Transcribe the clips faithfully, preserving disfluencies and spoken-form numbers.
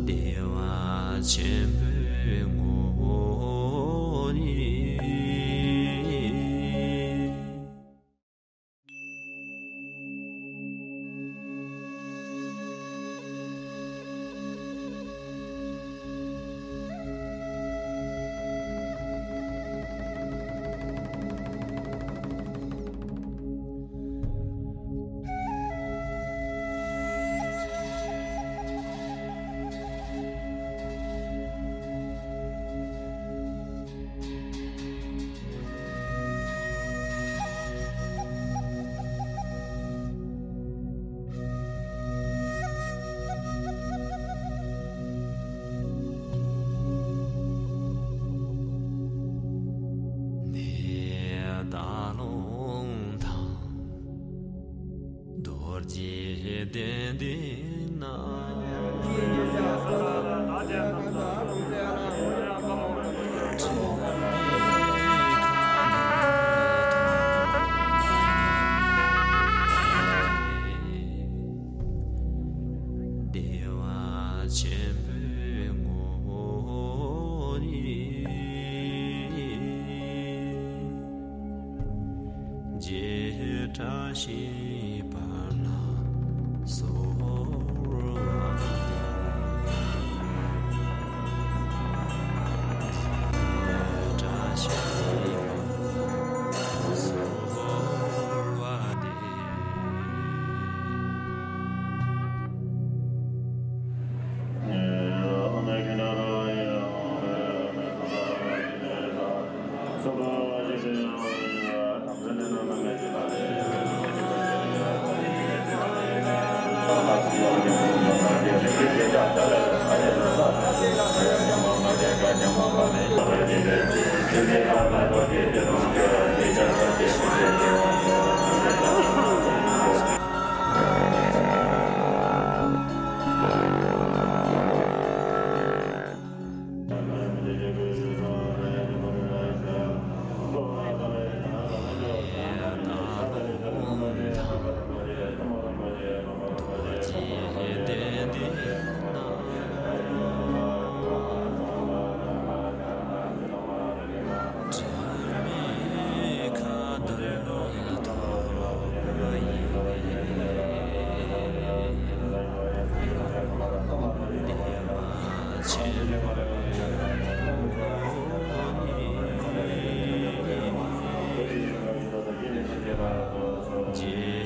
བདེ་བ་ཆེན་པོའི་ངོ་བོ་ཉིད། ནས་ད་ལོང་དང་། རྡོ་རྗེ་གདན་འདི་ན། བདེ་བ་ཆེན་པོའི་ངོ་བོ་ཉིད། རྗེས་བཀྲ་ཤིས་པ་ལ་གསོལ་བ་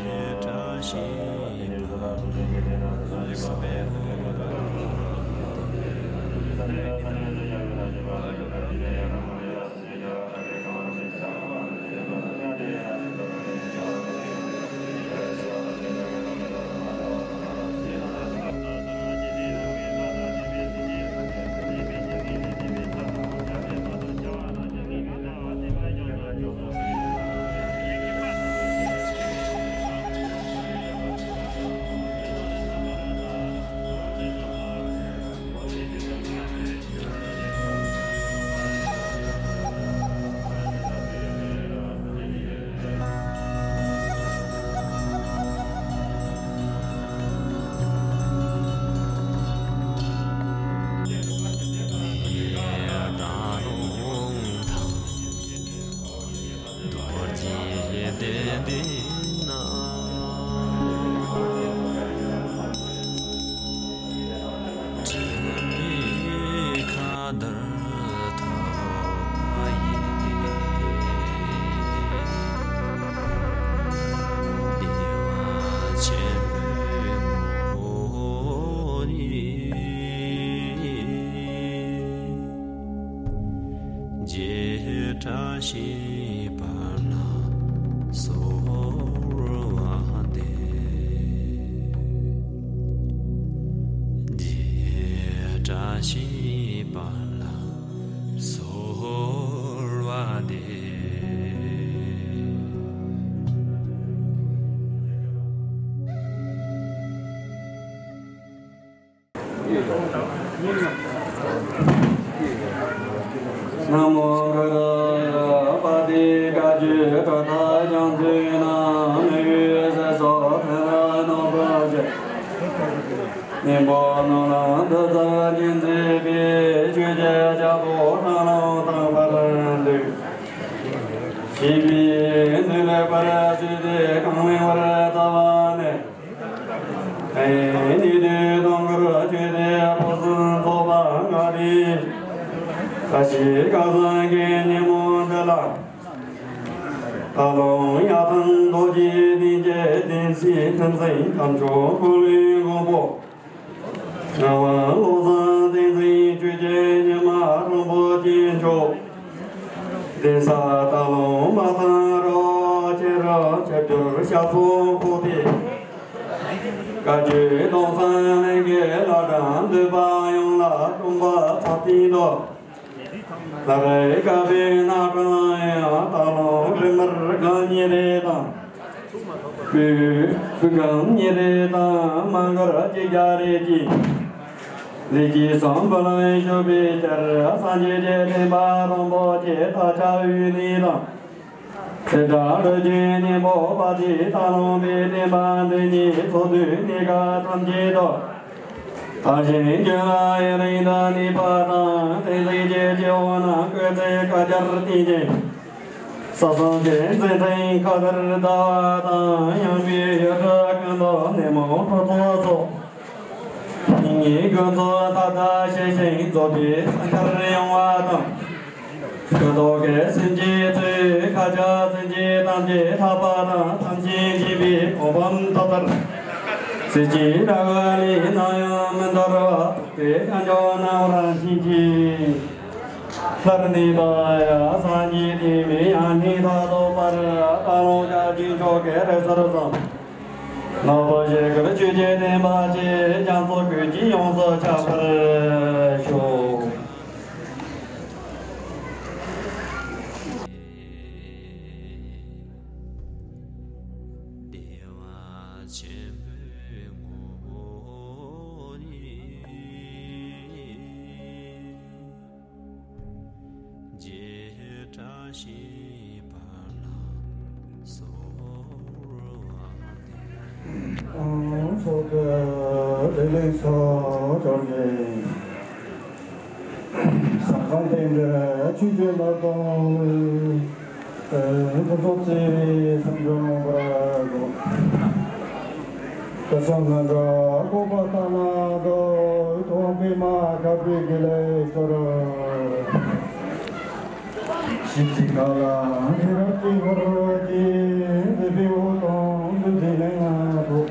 འདེབས། བཀྲ་ཤིས་པ་ལ་གསོལ་བ་འདེབས། རྗེས་བཀྲ་ཤིས་པ་ལ་གསོལ་བ་འདེབས། རྗེས་བཀྲ་ཤིས་པ་ལ་གསོལ་བ་འདེབས། ན་མོ་གུ་རུ། པ་ཏི་བཀའ་བརྒྱུད་གྲུབ་མཐའ་རྒྱ་མཚོའི་ནང་། མི་བསྐྱོད་ཟས་སོགས་ཕན་པ་ནོར་བུ་ཆེ། སྙིང་པོ་ནོར་ལམ་བདུད་རྩི་བརྒྱན་མཛད་པའི། ཆོས་ཀྱི་རྒྱལ་པོ་ཁྲ་ལམ་དང་བར་འདུག་ཞེས་པའི་ནུས་པའི་བར་བརྗོད་དེ་གང་ལེགས་པར་བརྩམས་པ་ནི། ནི་དུས་དུས་དུས་དཀར་ཆོས་སྡེ་ཕུན་སུམ་ཚོགས་པ་ལྔ་སྟེ། བཀྲ་ཤིས་སྐལ་བཟང་གི་ཉིན་མོ་འདི་ལ། སྟག་ལུང་གཡའ་ཐང་རྡོ་རྗེ་གདན་གྱི་གདན་སའི་ཁྲི་འཛིན་དམ་ཆོས་ཀུན་ལེགས་མགོན་པོ། ངག་དབང་བློ་བཟང་བསྟན་འཛིན་ཆོས་ཀྱི་ཉི་མ་དྲོན་པོ་སྐྱེས་མཆོག་གདན་ས་སྟག་ལུང་མ་ཐང་རུ་ཁྱེད་རང་ཆིབས་བསྒྱུར་ཞབས་སོར་འཁོད་དེ། བཀའ་བརྒྱུད་སྟོང་གསུམ་གླིང་གི་བླ་བྲང་འདུས་པ་ཡོངས་ལ་སྟོན་པ་ཚར་སྟེང་དུ། ལྷ་རིའི་བཀའ་པའི་སྣ་དྲངས་ཡང་སྟག་ལུང་རི་དམར་སྒང་གཉིས་རེ་དང་། སྤུ་སྤུ་སྒང་གཉིས་རེ་དང་། མ་མགར་གཅིག་བརྒྱ་རེ་གཅིག་ལས་ཀྱི་བསམ་པ་ལ་ཞུགས་པའི་ཕྱིར། སངས་རྒྱས་ཀྱི་བསྟན་པ་དང་པོ་ཆེ་ད་ཆ་དབུས་གནས་དང་། སེ་འབྲས་རི་རྒྱུད་གཉན་པོ་པ་ཏི་སྟག་ལུང་པའི་བསྟན་པ་འདི་ཉིད་ཚོགས་འདུའི་གནས་སྐབས་ཐམས་ཅད་དུ། དར་ཞིང་རྒྱས་ལ་ཡུན་རིང་དུ་གནས་པ་དང་། བསྟན་འཛིན་གྱི་སྐྱེ་བོ་རྣམས་སྐུ་ཚེ་བསྐལ་བརྒྱར་བརྟན་ཅིང་། ས་གསུམ་གྱི་མཛད་འཕྲིན་ཁ་དར་ཟླ་བ་དང་། ཡངས་པའི་ཡུལ་གྲུ་ཀུན་ཏུ་ནད་མུག་ཁྲག་མཚོ་སོགས། སྙིགས་མའི་ཀུན་རྫོབ་མཐའ་དག་ཞི་ཞིང་རྫོགས་པའི་སངས་རྒྱས་ཡོང་བ་དང་། སྐུ་མདོག་གི་སེམས་ཅན་ཚོས་མཁའ་ཁྱབ་སེམས་ཅན་ཐམས་ཅད་ཐར་པ་དང་། ཐམས་ཅད་མཁྱེན་པའི་གོ་འཕང་ཐོབ་པར། སྲིད་ཞིའི་ར་བ་ལས་ནམ་ཡང་མི་འདོར་བ། ཐུབ་པའི་བྱང་ཆུབ་སྣང་བར་བྱིན་གྱིས་བརླབས་ནས། ད་ཡང་སངས་རྒྱས་བསྟན་པའི་ཡང་སྙིང་མཐའ་རྫོགས་པར། སྟག་ལུང་རྒྱལ་གྱི་མཆོག་གི་རིགས་སུ་བཟུང་། ནག་པོ་ཞིག་གི་ཆོས་ཀྱི་བསྟན་པ་ཆེ། རྒྱ་མཚོ་ཀུན་གྱིས་ཡོངས་སུ་ཁྱབ་པར་ཤོག་བདེ་བ་ཆེན་པོའི་ངོ་བོ་ཉིད། རྗེས་བཀྲ་ཤིས་པ་ལ་གསོལ་བ་འདེབས། ཚོགས་ཀྱི་བདེ་ལེགས་སོགས་འབྱོར་གྱིས། ཟབ་གསང་རྟེན་འབྲེལ་ཆོས་ཀྱི་བླ་དང་ལུས། ཕུན་ཚོགས་བརྩེ་བའི་སེམས་མགོན་མངོན་པར་རྫོགས། དུས་གསུམ་ལྷུན་གྲུབ་ལྐོག་པ་ལྟ་ན་སྡུག །དབང་པདྨ་ཞབས་པད་དགེ་ལེགས་འབྱོར། ཞིག་ཅིག་ག་ལ་ཧེ་ར་ཏི་ཧོར་གྱི་འདི་པའི་འོ་དང་འདི་འདི་ལས་ང་ཐོབ།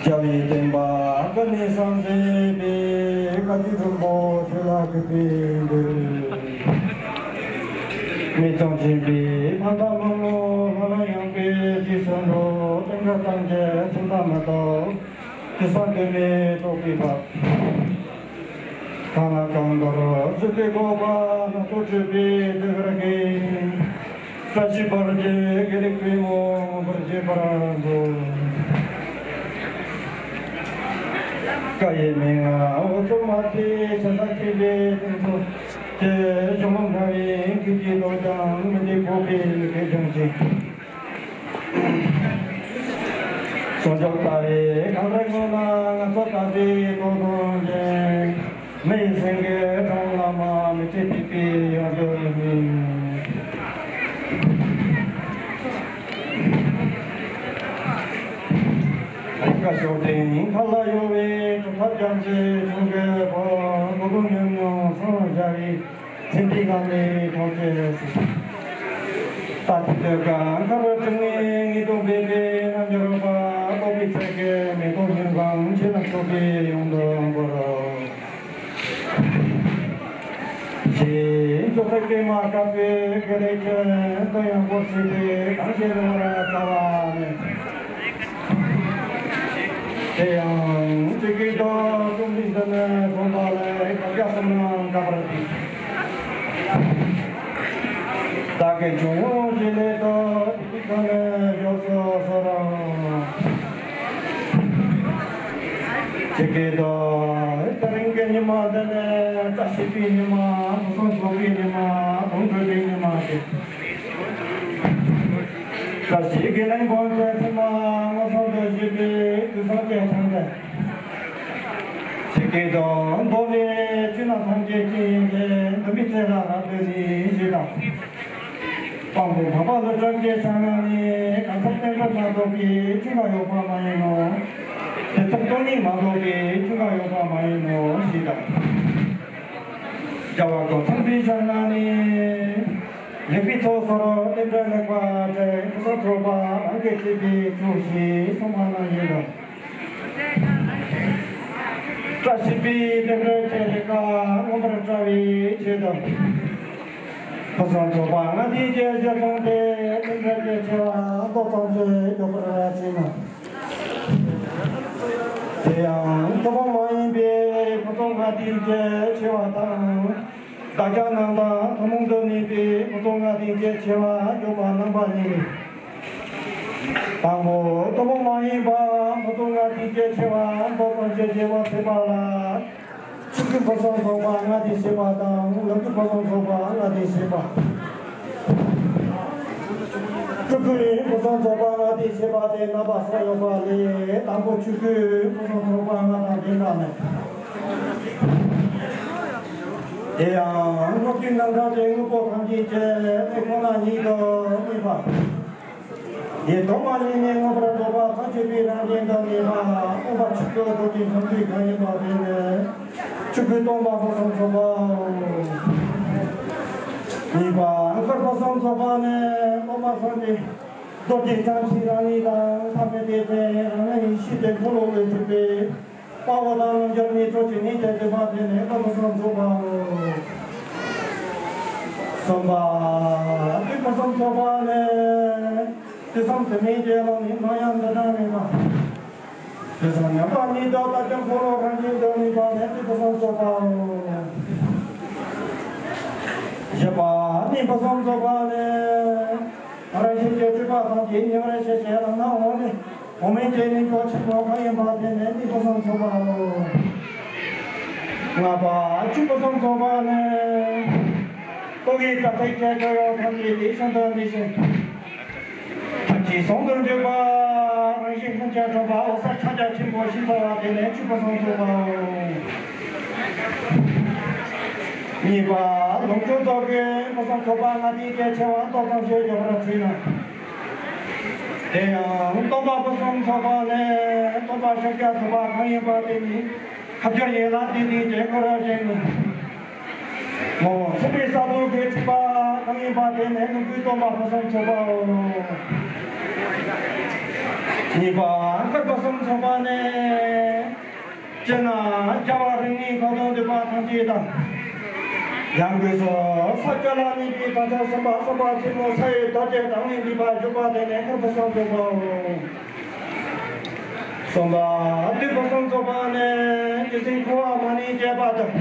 རྒྱལ་བའི་བསྟན་པ་ཀུན་ནས་སངས་རྒྱས་པའི། བཀའ་དྲིན་མགོན་པོ་ཁྱོད་ལ་གུས་པས་འདུད། མི་གཙང་སྦྱིན་པའི་ཕ་མཐའ་མ་ལོ་ལྷ་ལ་ཡངས་པའི་རྗེས་སུ་འགྲོ། བསྟན་དགྲ་ཐམས་ཅད་མཚོན་ཐབས་མི་ཐོབ། དུས་གསུམ་དུས་མེད་རྟོགས་པའི་བབ། ཐ་མ་གང་དོར་གཟུགས་ཀྱི་བཀོད་པ། སྣ་ཚོགས་སྤྲུལ་པའི་གདུགས་དཀར་གྱིས། བཀྲ་ཤིས་འབར་བའི་དགེ་ལེགས་པའི་ངོ་བོར་བརྗོད་པར་འདོད། བཀའ་ཡི་མན་ངག་འོད་ཚོམ་མ་དེ་ཕྱག་ལ་ཐིམ་པའི་སྟེང་དུ། དེ་གཞུང་ལུགས་འདྲ་བའི་ཁུར་གྱིས་རྡོ་རྐྱང་མི་འདི་ཕོག་པའི་ལུས་ཀྱི་ལྗོན་ཤིང་། གསོག་འཇོག་ལྟ་བའི་གང་རེ་སྔོན་ལ་ང་ཚོ་ལྟ་བའི་དོ་དོན་ཅན། མི་ཡི་སེང་གེ་གྲོང་ལ་མ་མི་ཚེ་ཕྱེད་པའི་ཡོངས་སུ་རིང་། ཞོགས་ལྡན་མཁའ་ལ་གཡོ་བའི་གྲུབ་མཐའ་རྒྱ་མཚོའི་འཁྲུངས་སྐར་བོ། མགོན་པོ་ཉམས་མྱོང་སངས་རྒྱ་བའི་མཚན་ལྡན་ལ་ནི་ཐོག་ཆེ་སོང་། ད་ཐེངས་འདི་ག་མཁར་བ་ཁྲི་ལྔའི་ངེས་དོན་སྦས་པའི་རྣལ་འབྱོར་པ་སློབ་དཔོན་ཚེ་དགེ་མེ་ཏོག་སྨྱུག་རྒྱང་ཁྱེད་རྣམས་ཚོགས་པའི་ཡོངས་འདུ་འབོར། ཞེས་མཆོག་ཐུན་བརྟན་མ་དཀར་པོའི་དགེ་ལེགས་ཀྱི་འདོད་ཡོན་སྐོར་ཟིན་ཏེ་གང་ཞིག་རུང་བར་རྩ་བ་ནས། དེ་ཡང་ཇི་སྐད་དུ་གསུངས་པའི་འདི་ནི་དགོངས་པ་ལས་བཀའ་རྒྱ་གསུམ་རྣམས་དགག་པར་བྱེད། བདག་གིས་ཁྱོད་ཡོངས་ཀྱི་ལས་དང་དེ་ཁ་ནས་ཡོངས་སུ་གསོལ་རོ། ཇི་སྐད་དུ། ད་རིང་གི་ཉི་མ་འདི་ནི་བཀྲ་ཤིས་པའི་ཉི་མ། ཕུན་སུམ་ཚོགས་པའི་ཉི་མ། དོན་འགྲུབ་པའི་ཉི་མ་སྟེ། བཀྲ་ཤིས་དགེ་ལེགས་ཕོན་ཆེན་ཚད་མ་མངོན་སུམ་དུ་བཞེས་པའི་དུས་བཟང་ཅན་ཆགས་ཏེ། ཇི་སྐད་དུ། མདོ་ལས་ཆོས་རྣམས་ཐམས་ཅད་ཀྱི་ཡེ་ཤེས། འདུན་པའི་ཚད་ལ་རབ་ཏུ་ནི་ཞེས་དང་། དང་པོ་འཕགས་པ་ཀླུ་སྒྲུབ་ཀྱི་ཕྱག་ན་ནི། གང་ཟག་རྟེན་འབྲེལ་མ་གཏོགས་པའི་ཆོས་འགའ་ཡོད་པ་མ་ཡིན་ནོ། དེ་ཚོགས་སྟོང་ཉིད་མ་གཏོགས་པའི་ཆོས་འགའ་ཡོད་པ་མ་ཡིན་ནོ་ཞེས་དང་། རྒྱལ་བ་རྒོད་ཚང་པའི་ཕྱག་ན་ནི། ལེགས་པའི་ཚོགས་གསོག་རྟེན་འབྲེལ་ལེགས་པར་འགྲིག་ཕུན་སུམ་ཚོགས་པ་རང་གིས་བྱས་པའི་ཆོས་ཞེས་གསུངས་པ་ནང་བཞིན་དུ། བཀྲ་ཤིས་པའི་རྟེན་འབྲེལ་ཆེ་ལེགས་པ་མངོན་པར་བཀྲ་བའི་ཆེད་དུ། ཕུན་སུམ་ཚོགས་པ་ལྔ་སྡེའི་རྒྱན་བཞི་བཟུང་སྟེ་རྟེན་འབྲེལ་གྱི་ཆེ་བ་མདོ་ཙམ་ཞིག་བརྗོད་པར་བྱས་ན། དེ་ཡང་ཐུན་མོང་མ་ཡིན་པའི་ཕུན་ཚོགས་ལྔ་སྡེའི་རྒྱན་ཆེ་བ་དང་། བདག་ཅག་རྣམས་དང་ཐུན་མོང་དུ་གནས་པའི་ཕུན་ཚོགས་ལྔ་སྡེའི་རྒྱན་ཆེ་བ་བརྗོད་པ་རྣམ་པ་གཉིས་ལས། དང་པོ་ཐུན་མོང་མ་ཡིན་པ་ཕུན་ཚོགས་ལྔ་སྡེའི་རྒྱན་ཆེ་བ་མདོ་ཙམ་ཞིག་བརྗོད་པར་བྱེད་པ་ལ། ཆོས་སྐུའི་ཕུན་སུམ་ཚོགས་པ་ལྔ་སྡེ་བཞི་པ་དང་། ལུགས་ཀྱི་ཕུན་སུམ་ཚོགས་པ་ལྔ་སྡེ་བཞི་པ། སྤྲུལ་སྐུའི་ཕུན་སུམ་ཚོགས་པ་ལྔ་སྡེ་བཞི་པ་སྟེ་རྣམ་པ་གསུམ་ཡོད་པ་ལས། དང་པོ་ཆོས་སྐུའི་ཕུན་སུམ་ཚོགས་པ་ལྔ་དང་ལྡན་པ་ནི། དེ་ཡང་དངོས་བསྟན་རྣམ་གྲངས་ཀྱི་དངོས་པོ་ཐམས་ཅད་ཀྱི་དེ་ཁོ་ན་ཉིད་དུ་གནས་པ། དེ་ཐོག་མ་ཉིད་ནས་མངོན་པར་རྫོགས་པ་ཐམས་ཅད་པའི་རང་བཞིན་དུ་གནས་པ་སྟོང་པ་ཆོས་སྐུ་རྡོ་རྗེ་འཆང་ཆོས་གང་ཡིན་པ་དེ་ནི་ཆོས་སྐུའི་སྟོང་པ་ཕུན་སུམ་ཚོགས་པའོ། གཉིས་པ་མཁར་ཕུན་སུམ་ཚོགས་པ་ནི། སྟོང་པ་སངས་རྒྱས་རྡོ་རྗེ་འཆང་ཆོས་རང་ཉིད་དང་། ཐ་མལ་དེ་ཚེ་རང་ཉིད་ཡེ་ཤེས་ཀྱི་འཁོར་ལོ་ལས་གྲུབ་པའི་དཔའ་བོ་དང་རྣལ་འབྱོར་ནི་ཚོགས་ཀྱི་གནས་ཀྱང་བསྡུས་པ་དེ་ནི་མཁར་ཕུན་སུམ་ཚོགས་པའོ། གསུམ་པ་སྟོད་ཕུན་སུམ་ཚོགས་པ་ནི། དུས་གསུམ་དུ་མེད་ཀྱི་ཀློང་ནས་མཐོང་ཡང་འདུ་འབྲལ་མེད་པ། དུས་གསུམ་མཉམ་པ་ཉིད་དུ་ལྟ་ཀྱང་འཁོར་བ་རང་བཞིན་དུ་གནས་པ་ནི་སྟོད་ཕུན་སུམ་ཚོགས་པའོ། བཞི་པ་སྨད་ཕུན་སུམ་ཚོགས་པ་ནི། རང་བཞིན་གྱིས་སྤྲོས་པ་ཐམས་ཅད་ཉེ་བར་ཞི་ཞིང་རང་སྣང་འོང་ནས་འོག་མིན་གྱི་གནས་མཆོག་ཆེན་པོ་གང་ཡིན་པ་དེ་ནི་སྨད་ཕུན་སུམ་ཚོགས་པའོ། ལྔ་པ་བཅུ་ཕུན་སུམ་ཚོགས་པ་ནི། རྟོག་གེའི་དྲ་ཚིགས་ཀྱི་དྲི་བ་ཐམས་ཅད་དེ་བཞིན་དུ་འདུས་ཤིང་། ཐམས་ཅད་ཟུང་དུ་འཇུག་པ། རང་བཞིན་ལྷུན་གྱིས་གྲུབ་པ། འོད་གསལ་ཕྱག་རྒྱ་ཆེན་པོ་ཞེས་བྱ་བ་དེ་ནི་བཅུ་ཕུན་སུམ་ཚོགས་པའོ། གཉིས་པ་ལོངས་སྤྱོད་རྫོགས་པའི་ཕུན་སུམ་ཚོགས་པ་ལྔ་སྡེའི་རྒྱན་ཆེ་བ་མདོ་ཙམ་ཞིག་བརྗོད་པར་བྱས་ན། དེ་ཡང་སྟོང་པ་ཕུན་སུམ་ཚོགས་པ་ནི་སྟོང་པ་ཕྱག་རྒྱ་ཐུབ་པ་གང་ཡིན་པ་དེ་ཉིད་ཁ་སྦྱོར་ཡན་ལག་བདུན་ལྡན་གྱི་སྐུ་རུ་བཞེངས་ནས། ངོ་བོ་མཚན་མེད་ས་རྡོ་རྗེ་འཁྲུགས་པ་གང་ཡིན་པ་དེ་ནི་ལོངས་སྐུའི་སྟོང་པ་ཕུན་སུམ་ཚོགས་པའོ། གཉིས་པ་མཁར་ཕུན་སུམ་ཚོགས་པ་ནི། སྤྱིར་ན་རྒྱལ་བ་རིགས་ལྔའི་ཁ་དོག་འདུས་པ་ཐམས་ཅད་དང་། ཡང་སྒོས་སུ་ས་བཅུ་ལ་གནས་པའི་དྭངས་ཤེལ་གསུམ་པ་གསུམ་པ་ཆེན་མོ་ས་ཡི་རྡོ་རྗེ་དང་ནི་འདུས་པ་བཞུགས་པ་དེ་ནི་མཁར་ཕུན་སུམ་ཚོགས་པའོ། གསུམ་པ་སྟོད་ཕུན་སུམ་ཚོགས་པ་ནི། རྒྱུ་མཚན་འཁོར་བ་མ་ནས་བཅས་པ་དང་།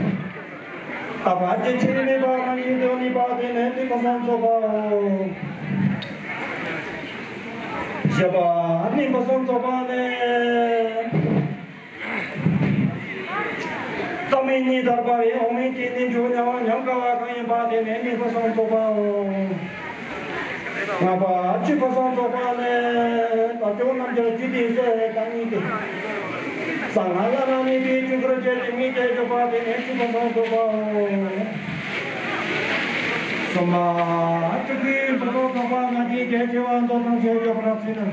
དག་པ་རྒྱུན་ཆད་མེད་པ་རང་བཞིན་དུ་གནས་པ་དེ་ནི་སྟོད་ཕུན་སུམ་ཚོགས་པའོ། བཞི་པ་སྨད་ཕུན་སུམ་ཚོགས་པ་ནི། རྩ་བ་ཉིད་དུ་སྦ་བའི་འོག་མིན་གྱི་གནས་མཆོག་མྱ་ངམ་ཉམས་དགའ་བ་གང་ཡིན་པ་དེ་ནི་སྨད་ཕུན་སུམ་ཚོགས་པའོ། ལྔ་པ་བཅུ་ཕུན་སུམ་ཚོགས་པ་ནི། དལ་འབྱོར་རྣལ་འབྱོར་རྒྱུད་སྡེ་བཞི་དང་གཉིས་ཏེ། གསང་སྔགས་བླ་ན་མེད་པའི་ཆོས་སྐུར་བཅས་ཏེ་ངེས་ཏེ་བཞུགས་པ་དེ་ནི་བཅུ་ཕུན་སུམ་ཚོགས་པའོ། གསུམ་པ་སྤྲུལ་སྐུའི་ཕུན་སུམ་ཚོགས་པ་ལྔ་སྡེའི་རྒྱན་ཆེ་བ་མདོ་ཙམ་ཞིག་བརྗོད་པར་བྱས་ན།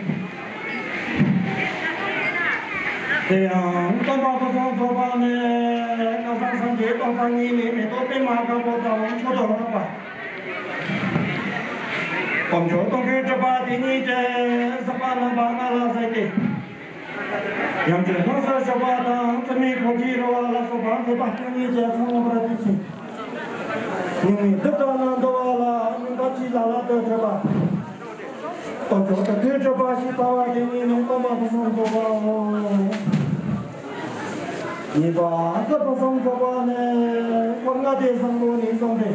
དེ་ཡང་སྟོན་པ་ཕུན་སུམ་ཚོགས་པ་ནས་ཁ་སང་སངས་རྒྱས་སྟོང་རྩ་གཉིས་ནས་མེ་ཏོག་པད་མ་དཀར་པོ་དང་མཆོག་ཏུ་རགས་པ། དཀོན་མཆོག་སྟོང་གི་སྤྲུལ་པ་དེ་ཉིད་ཀྱི་ཟབ་པ་རྣམ་པ་ལྔ་ལ་ཟེར་ཏེ། ཡང་ཅིག་ལྷུམས་སུ་ཞུགས་པ་དང་བཙུན་མོའི་གོ་འཕང་རོལ་པ་ལ་སོགས་པ་མཛད་པ་སྟོང་ཉིད་ཀྱི་ཚང་བར་དུ་ཕྱིན། སྙིགས་མའི་སྒྲིབ་དག་ལ་འདུལ་བ་ལ་སྙིང་ཁ་ཅིག་ལ་ལ་དུ་བྲོད་པ། དཀོན་མཆོག་ཏུ་ཐོས་གྲུབ་པ་ཞེས་བྱ་བ་དེ་ཉིད་ནི་སྟོན་པ་ཕུན་སུམ་ཚོགས་པའོ། གཉིས་པ་སྐུ་ཕུན་སུམ་ཚོགས་པ་ནི་འཁོར་ལྔ་སྡེ་བཟང་པོ་ནས་བཟུང་སྟེ།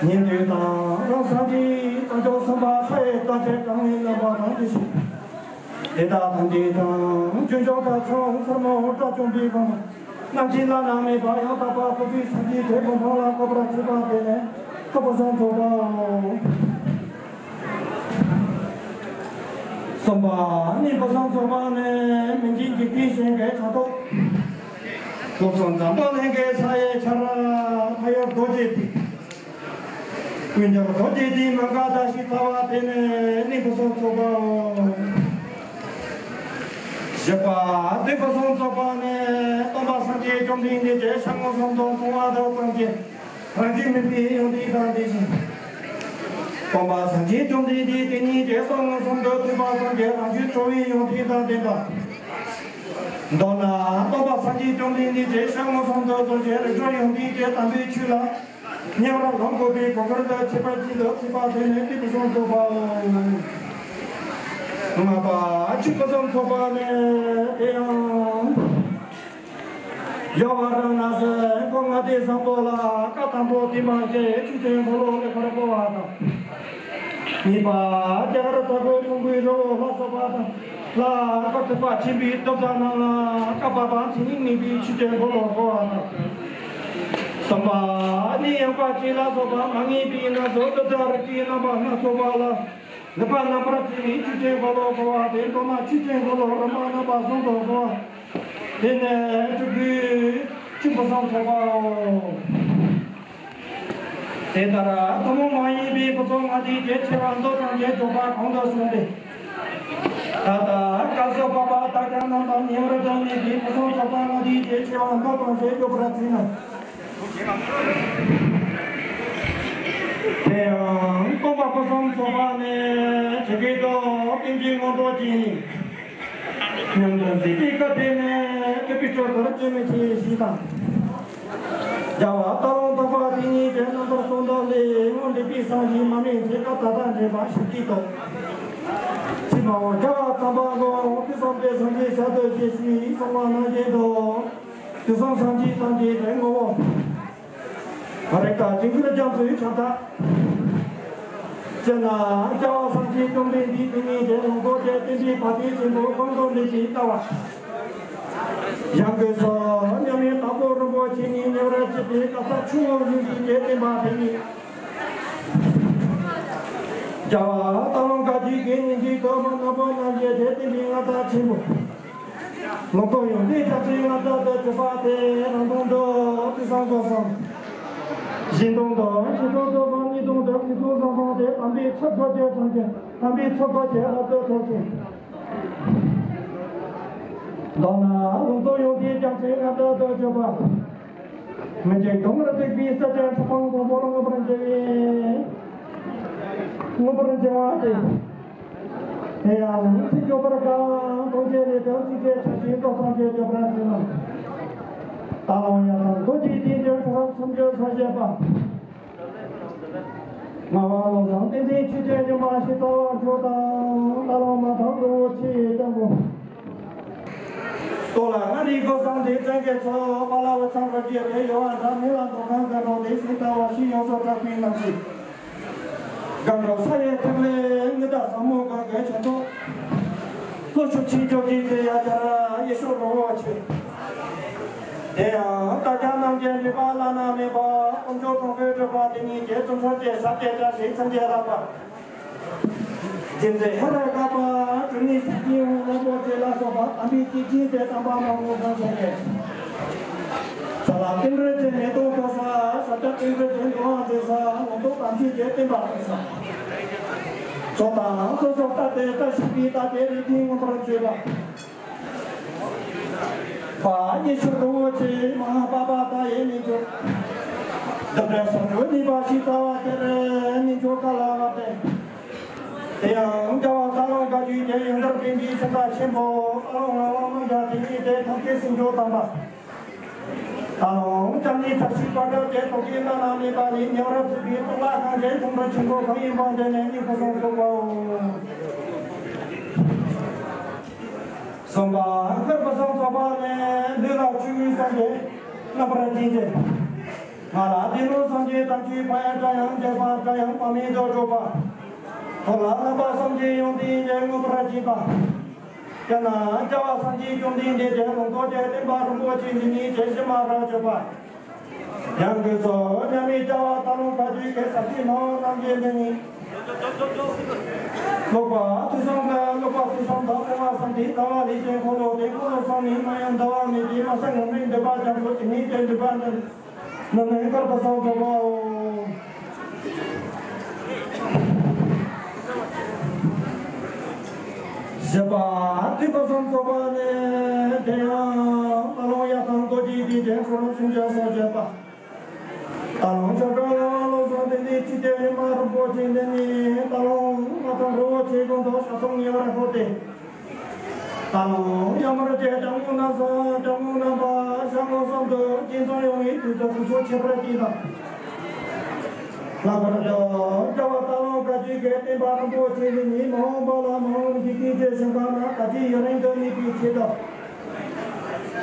ཉན་ཐོས་དང་རང་སངས་རྒྱས་དང་ཆོས་སེམས་དཔའ་ས་ཡི་བདག་ཅན་གང་ལས་བསྣམས་པ་དང་དེ་བཞིན། དེ་དག་ཐམས་ཅད་དང་རྒྱུན་ཞུགས་དང་ཚུལ་ཚར་མ་འོངས་དགྲ་བཅོམ་པའི་དགོངས་པ་རྣམ་མཁྱེན་བླ་ན་མེད་པ་ཡང་དག་པར་རྫོགས་པའི་སངས་རྒྱས་དེ་ཀུན་འཕགས་ལ་འཁོད་པར་བྱེད་པ་དེ་ནི་སྐུ་ཕུན་སུམ་ཚོགས་པའོ། གསུམ་པ་ནི་ཕུན་སུམ་ཚོགས་པ་ནི་མི་མཇེད་འཇིག་རྟེན་གཞན་གྱི་ཆར་གཏོགས། སྐུ་གསུང་འཛམ་བུ་གླིང་གི་ས་ཡི་ཆར་ཕ་ཡུལ་རྡོ་རྗེ་གདན། ཀུན་ཁྱབ་རྡོ་རྗེ་གདན་མ་ག་དྷ་ཞེས་བྱ་བ་དེ་ནི་ནི་ཕུན་སུམ་ཚོགས་པའོ། བཞི་པ་སྡེ་ཕུན་སུམ་ཚོགས་པ་ནི་སྟོན་པ་སངས་རྒྱས་བཅོམ་ལྡན་འདས་ཀྱི་ཞལ་མངོན་སུམ་དུ་མཐོང་བ་དང་ཙམ་གྱིས་རང་རྒྱུད་སྨིན་པའི་ཡོན་ཏན་དང་ལྡན་ཞིང་། སྟོན་པ་སངས་རྒྱས་བཅོམ་ལྡན་འདས་དེ་ཉིད་ཀྱི་སྐུ་མངོན་སུམ་དུ་ཐོས་པ་ཙམ་གྱིས་རང་རྒྱུད་གྲོལ་བའི་ཡོན་ཏན་དང་ལྡན་པ། མདོར་ན་སྟོན་པ་སངས་རྒྱས་བཅོམ་ལྡན་འདས་ཀྱི་ཞལ་མངོན་སུམ་དུ་རྫོགས་ཀྱི་རིགས་གྲོལ་ཡོན་ཏན་གྱི་དམ་པའི་ཆོས་ལ་ཉེ་བར་ལོངས་སྐུ་བའི་གོ་སྐབས་དང་ཁྱད་པར་ཅན་དུ་བརྩིས་པ་དེ་ནི་སྡེ་ཕུན་སུམ་ཚོགས་པའོ། ལྔ་པ་ཆོས་ཕུན་སུམ་ཚོགས་པ་ནི་དེ་ཡང་། རྒྱལ་བ་རང་ན་སའི་འཁོར་ལྔ་སྡེ་བཟང་པོ་ལ་བཀའ་དམ་པོ་བསྟན་པ་ཞེས་ཆོས་ཀྱི་འཁོར་ལོ་ལེགས་པར་བསྐོར་བ་དང་། གཉིས་པ་རྒྱ་གར་དྭགས་པོ་ཀྲུང་གོའི་རི་བོ་ལ་སོགས་པ་དང་ལ་བཀའ་ཐེག་པ་ཆེན་པོའི་གདུལ་བྱ་རྣམས་ལ་བཀའ་བབས་པ་མཚན་ཉིད་གནས་པའི་ཆོས་ཀྱི་འཁོར་ལོ་བསྐོར་བ་དང་། གསུམ་པ་ནི་ཡངས་པ་ཅན་ལ་སོགས་པ་མ་ངེས་པའི་རྣམ་གཞག་གདུལ་བྱ་རིགས་ཀྱི་རྣམ་པ་སྣ་ཚོགས་པ་ལ། ནུས་པ་རྣམ་པར་བྱེད་པའི་ཆོས་ཀྱི་འཁོར་ལོ་བསྐོར་བ་དེ་མདོར་ན་ཆོས་ཀྱི་འཁོར་ལོ་རིམ་པ་རྣམ་པ་གསུམ་དུ་བསྐོར་བ། དེ་ནས་སྤྲུལ་སྐུའི་ཆོས་ཕུན་སུམ་ཚོགས་པའོ། དེ་ལྟར་ཐུན་མོང་མ་ཡིན་པའི་ཕུན་ཚོགས་ལྔ་སྡེའི་ཆེ་བ་མདོ་ཙམ་གྱི་འཇུག་པ་གོང་དུ་སོང་སྟེ། ད་ལྟ་སྐབས་སུ་བབ་པ་དག་ཀྱང་རྣམ་དག་ཉེ་བར་བསྡུས་ནས་དེའི་ཕུན་སུམ་ཚོགས་པ་ལྔ་སྡེའི་ཆེ་བ་མདོ་ཙམ་ཞིག་འཇུག་པར་བྱས་ན། དེ་ཡང་སྟོན་པ་ཕུན་སུམ་ཚོགས་པ་ནི་ཇི་སྐད་དུ་ཏིང་འཛིན་མངོན་རྟོགས་ཀྱིས་ནི། མཉམ་དུ་མཛད་པའི་སྐབས་དེ་ནས་སྐུ་པའི་སྤྲུལ་པར་སྐྱེ་མི་ཆེ་ཞེས་དང་། རྒྱལ་བ་སྟག་ལུང་སྟོན་པ་དེ་ཉིད་ཀྱི་རྣམ་ཐར་གསུང་དོན་ལས་སྔོན་འདས་པའི་སངས་རྒྱས་མ་སྨིན་ཚེ་སྐབས་ད་ལྟ་འདྲེན་པ་ཞུ་སྟེ་ཏོ། ཚེ་མ་འོངས་རྒྱལ་བ་དམ་པ་མགོན་དུས་གསུམ་པའི་སངས་རྒྱས་ཞལ་དུ་གྱེར་ཞུས་གསུངས་པ་ནང་བཞིན་དུ། དུས་གསུམ་སངས་རྒྱས་ཐམས་ཅད་དོན་ངོ་བོ། རིགས་དང་ཇི་སྐད་རྒྱ་མཚོའི་ཁྱབ་བདག་ཅེ་ན། རྒྱལ་བ་སངས་རྒྱས་བཅོམ་ལྡན་འདས་དེ་ཉིད་ཀྱི་ལུང་རྟོགས་ཀྱི་བསྟན་པའི་བར་དོའི་ཆེན་པོ་ཀུན་ཏུ་ལེགས་པའི་ལྟ་བ། ཡང་སྒོས་སུ་མཉམ་མེད་དྭགས་པོ་རིན་པོ་ཆེ་ཉིད་ཉེ་བར་སྐྱེས་པའི་བཀའ་ས་ཆུ་བོ་རིན་པོ་ཆེའི་བསྟན་པ་དེ་ཉིད། རྒྱལ་བ་སྟག་ལུང་དཀར་རྒྱལ་གྱི་ཉིན་གྱི་ཐོག་མ་ནག་པོ་རྣམ་རྒྱལ་དེ་བསྟན་པའི་མངའ་བདག་ཆེན་པོ། ལུང་རྟོགས་ཡོན་ཏན་རྒྱ་མཚོའི་མངའ་བདག་ཏུ་གྱུར་པ་དེ་རང་དོན་དུ་དུས་གསུམ་སྒོ་གསུམ། གཞན་དོན་དུ་ཆོས་སྐུ་སོ་སོ་གཉིས་དོན་དུ་ཁྱེད་ཚོ་བཟང་པོ་དེ་དམ་པའི་ཚུལ་དགོས་ཀྱི་ཐམས་ཅད་དམ་པའི་ཚུལ་དགོས་ཀྱི་རབ་ཏུ་ཐོབ་ཅིང་། མདོར་ན་ལུང་རྟོགས་ཡོན་ཏན་རྒྱ་མཚོའི་མངའ་བདག་ཏུ་གྱུར་པ། མི་འཇིགས་གདུང་རབས་རྩིག་པའི་ས་ཆ་འཁྲུག་པ་མགོན་པོར་མངོན་པར་མཇལ་བའི་མངོན་པར་མཇལ་བ་སྟེ། དེ་ཡང་ཚིག་འཇོག་པར་གང་གཏོང་བྱེད་ལས་དང་ཚིག་བཅད་ཆ་ཤས་ཏོག་ཙམ་ཞིག་འཇོག་པར་འཛིན་ལ། ད་ལོ་ཡང་དང་མདོ་སྡེའི་རྟེན་ཅན་ཁྲོ་རབ་སུམ་ཅུ་སོ་བཞི་པ། ངག་དབང་བློ་བཟང་བསྟན་འཛིན་ཆོས་ཀྱི་སྙིང་པོ་ཞེས་བྱ་བ་མཆོག་དང་ད་ལོ་མ་དང་གཙོ་བོ་ཆེ་ཡི་སྤྱང་པོ། ལྟོ་ལ་ང་རིག་གོ་སང་དེ་བཙན་གྱི་ཚོ་པ་ལ་བུ་ཚང་རོ་རྒྱས་རེ་ཡོ་བ་འདྲ་མི་ལ་འདོད་ཁང་དགའ་འགྲོ་དེ་ཞིག་ལྟ་བ་ཞིག་ཡོངས་སུ་གྲགས་པའི་ནང་ཞིག་དགའ་འགྲོ་ས་ཡི་ཐིག་ལེ་ངི་ད་ཟབ་མོ་གང་གི་ཆེན་ཐོག་ལོ་ཆུ་ཆིན་ཅོ་གི་དེ་ཡ་ཅར་ཡེ་ཤོ་རོ་བོ་ཆེ། དེ་ཡང་ད་ཀྱང་ནམ་རྒྱལ་འདྲེས་པ་བླ་ན་མེད་པ་དཀོན་མཆོག་གྲོང་ཁྱེར་གྲུབ་པ་དེ་ཉིད་ཀྱི་བཙུན་ཚོགས་ཀྱི་ཞབས་ཀྱི་བཀྲ་ཤིས་མཚན་གྱི་ལྷག་པ། རྗེ་བཙུན་ཧེ་རུ་ཀ་པ་གྲུབ་ནས་སྲས་ཀྱི་དབང་བློན་པོ་ཆེ་ལ་སོགས་པ་དམ་པའི་སྐྱེས་ཆེན་དེ་དམ་པ་མང་པོ་ཚང་བྱས་ཏེ། ས་ལ་རྟེན་འབྲེལ་གྱི་མེ་ཏོག་འཐོར་ས། ས་སྐྱ་རྟེན་འབྲེལ་གྱི་འགྲོ་བ་མཛད་ས། ལུང་རྟོགས་དམ་ཆོས་ཀྱི་བསྟན་པ་བཙུགས་ས། ཚོགས་དང་ཚོགས་སོགས་ལྟ་སྟེ་བཀྲ་ཤིས་པའི་རྟགས་དེ་རིགས་མཐུན་མངོན་པར་བརྗོད་པ། པ་ཉི་ཤུ་རྡོ་རྗེ་མ་ཧཱ་པ་པ་ཏ་ཡེ་ནི་ཇོ། བདག་འདྲ་སོང་འགྲོ་ནི་པ་ཤི་ཏ་བ་དེར་ནི་ཇོ་ཀ་ལ་བ་ཏེ། དེ་ཡང་རྒྱལ་བ་སྟག་ལུང་བཀའ་བརྒྱུད་ཀྱི་ཡོན་ཏན་ལྡན་པའི་ཆེན་པོ་སྟག་ལུང་ངག་དབང་རྣམ་རྒྱལ་དེ་ཉིད་དེ་ཐམས་ཅད་ཟིན་འཇོག་དམ་པ། ད་ལོ་ལྕགས་ནི་བཀྲ་ཤིས་པ་ཏྲ་ཅེ་ཐོག་གི་བླ་ན་མེད་པ་ནི་ཉེ་བར་བརྩིས་པའི་གཙུག་ལག་ཁང་ཆེན་དུང་འབུད་ཆེན་པོ་གང་ཡིན་པ་དེ་ནས་ནི་སྐུ་གསུང་ཐུགས་པའོ། གསུམ་པ་མཁར་བུ་གསུམ་ཚོགས་པ་ནས་ལུས་ལ་ཆུ་བོའི་སངས་རྒྱས་རྣམ་པར་བརྒྱན་ཏེ། ང་ལ་འདི་ནོ་སངས་རྒྱས་དམ་ཆོས་ཕ་ཡ་བཀྲ་ཡང་རྒྱལ་བ་བཀྲ་ཡང་དཔག་མེད་དུ་སྒྲོག་པ། ཐོག་ལ་བསླབ་པ་སངས་རྒྱས་ཡོན་ཏན་ལས་མངོན་པར་བརྒྱན་པ། ཡང་ན་རྒྱལ་བ་སངས་རྒྱས་བཅོམ་ལྡན་འདས་ཀྱི་ལུང་རྟོགས་ཀྱི་བསྟན་པ་རིན་པོ་ཆེ་འདི་ཉིད་ཇི་བཞིན་མ་ར་བརྗོད་པ། ཡང་སྒོས་སུ་མཉམ་མེད་རྒྱལ་བ་སྟག་ལུང་བཀའ་བརྒྱུད་ཀྱི་ཟབ་ཆོས་སྨྲ་བ་རྣམས་ཀྱི་མདུན་ནས། ཀློག་པ་ཐོས་བསམ་ཀློག་པ་ཐོས་བསམ་དང་སྤོང་བ་བསམ་གཏན་ལྟ་བ་ལས་ཀྱང་འཁོར་ལོ་དེ་འཁོར་ལོ་གསུམ་ནི་མ་ཡང་འདའ་བ་མེད་པའི་མ་སེམས་ངོ་མའི་འདོད་པ་རྒྱ་མཚོ་ཇི་སྙེད་ཅིག་འདུས་པ་འདི། ནི་མཁར་བུ་གསུམ་ཚོགས་པའོ། བཞི་པ་ཐོས་པ་གསུམ་ཚོགས་པ་ནས་དེ་ཡང་སྟག་ལུང་གཡའ་དང་རྡོ་རྗེ་དེ་དེ་ཁྲོ་རུ་སུམ་བརྒྱ་སོགས་བརྗོད་པ། སྟག་ལུང་ཆོས་སྒྲོན་བློ་བཟང་དེ་ནས་ཆོས་རྒྱལ་ཡུམ་མ་རིན་པོ་ཆེ་འདི་ནས་སྟག་ལུང་མ་དང་རི་བོ་ཆེ་དགོན་དུ་ཞབས་སོང་ཉེ་བར་ཤོར་ཏེ། ད་ལོ་ཡང་མར་རྗེ་ལྕགས་མོ་ནག་ས་ལྕགས་མོ་རྣམ་པ་ཤར་ངོས་གསུམ་དུ་སྤྱན་ཚོགས་ཡོང་བའི་དུས་སུ་སྐུ་ཚོགས་ཁྱད་པར་ཅན་དང་། ལྷག་པར་དུ་རྒྱལ་བ་སྟག་ལུང་བཀའ་བརྒྱུད་ཀྱི་བསྟན་པ་རིན་པོ་ཆེ་ལས་ཉིད་མ་འོངས་པ་ལ་མ་འོངས་འཇིག་རྟེན་གྱི་ཞིང་ཁམས་ན་ག་ཅི་ཡུན་རིང་དུ་གནས་པའི་ཆེད་དུ།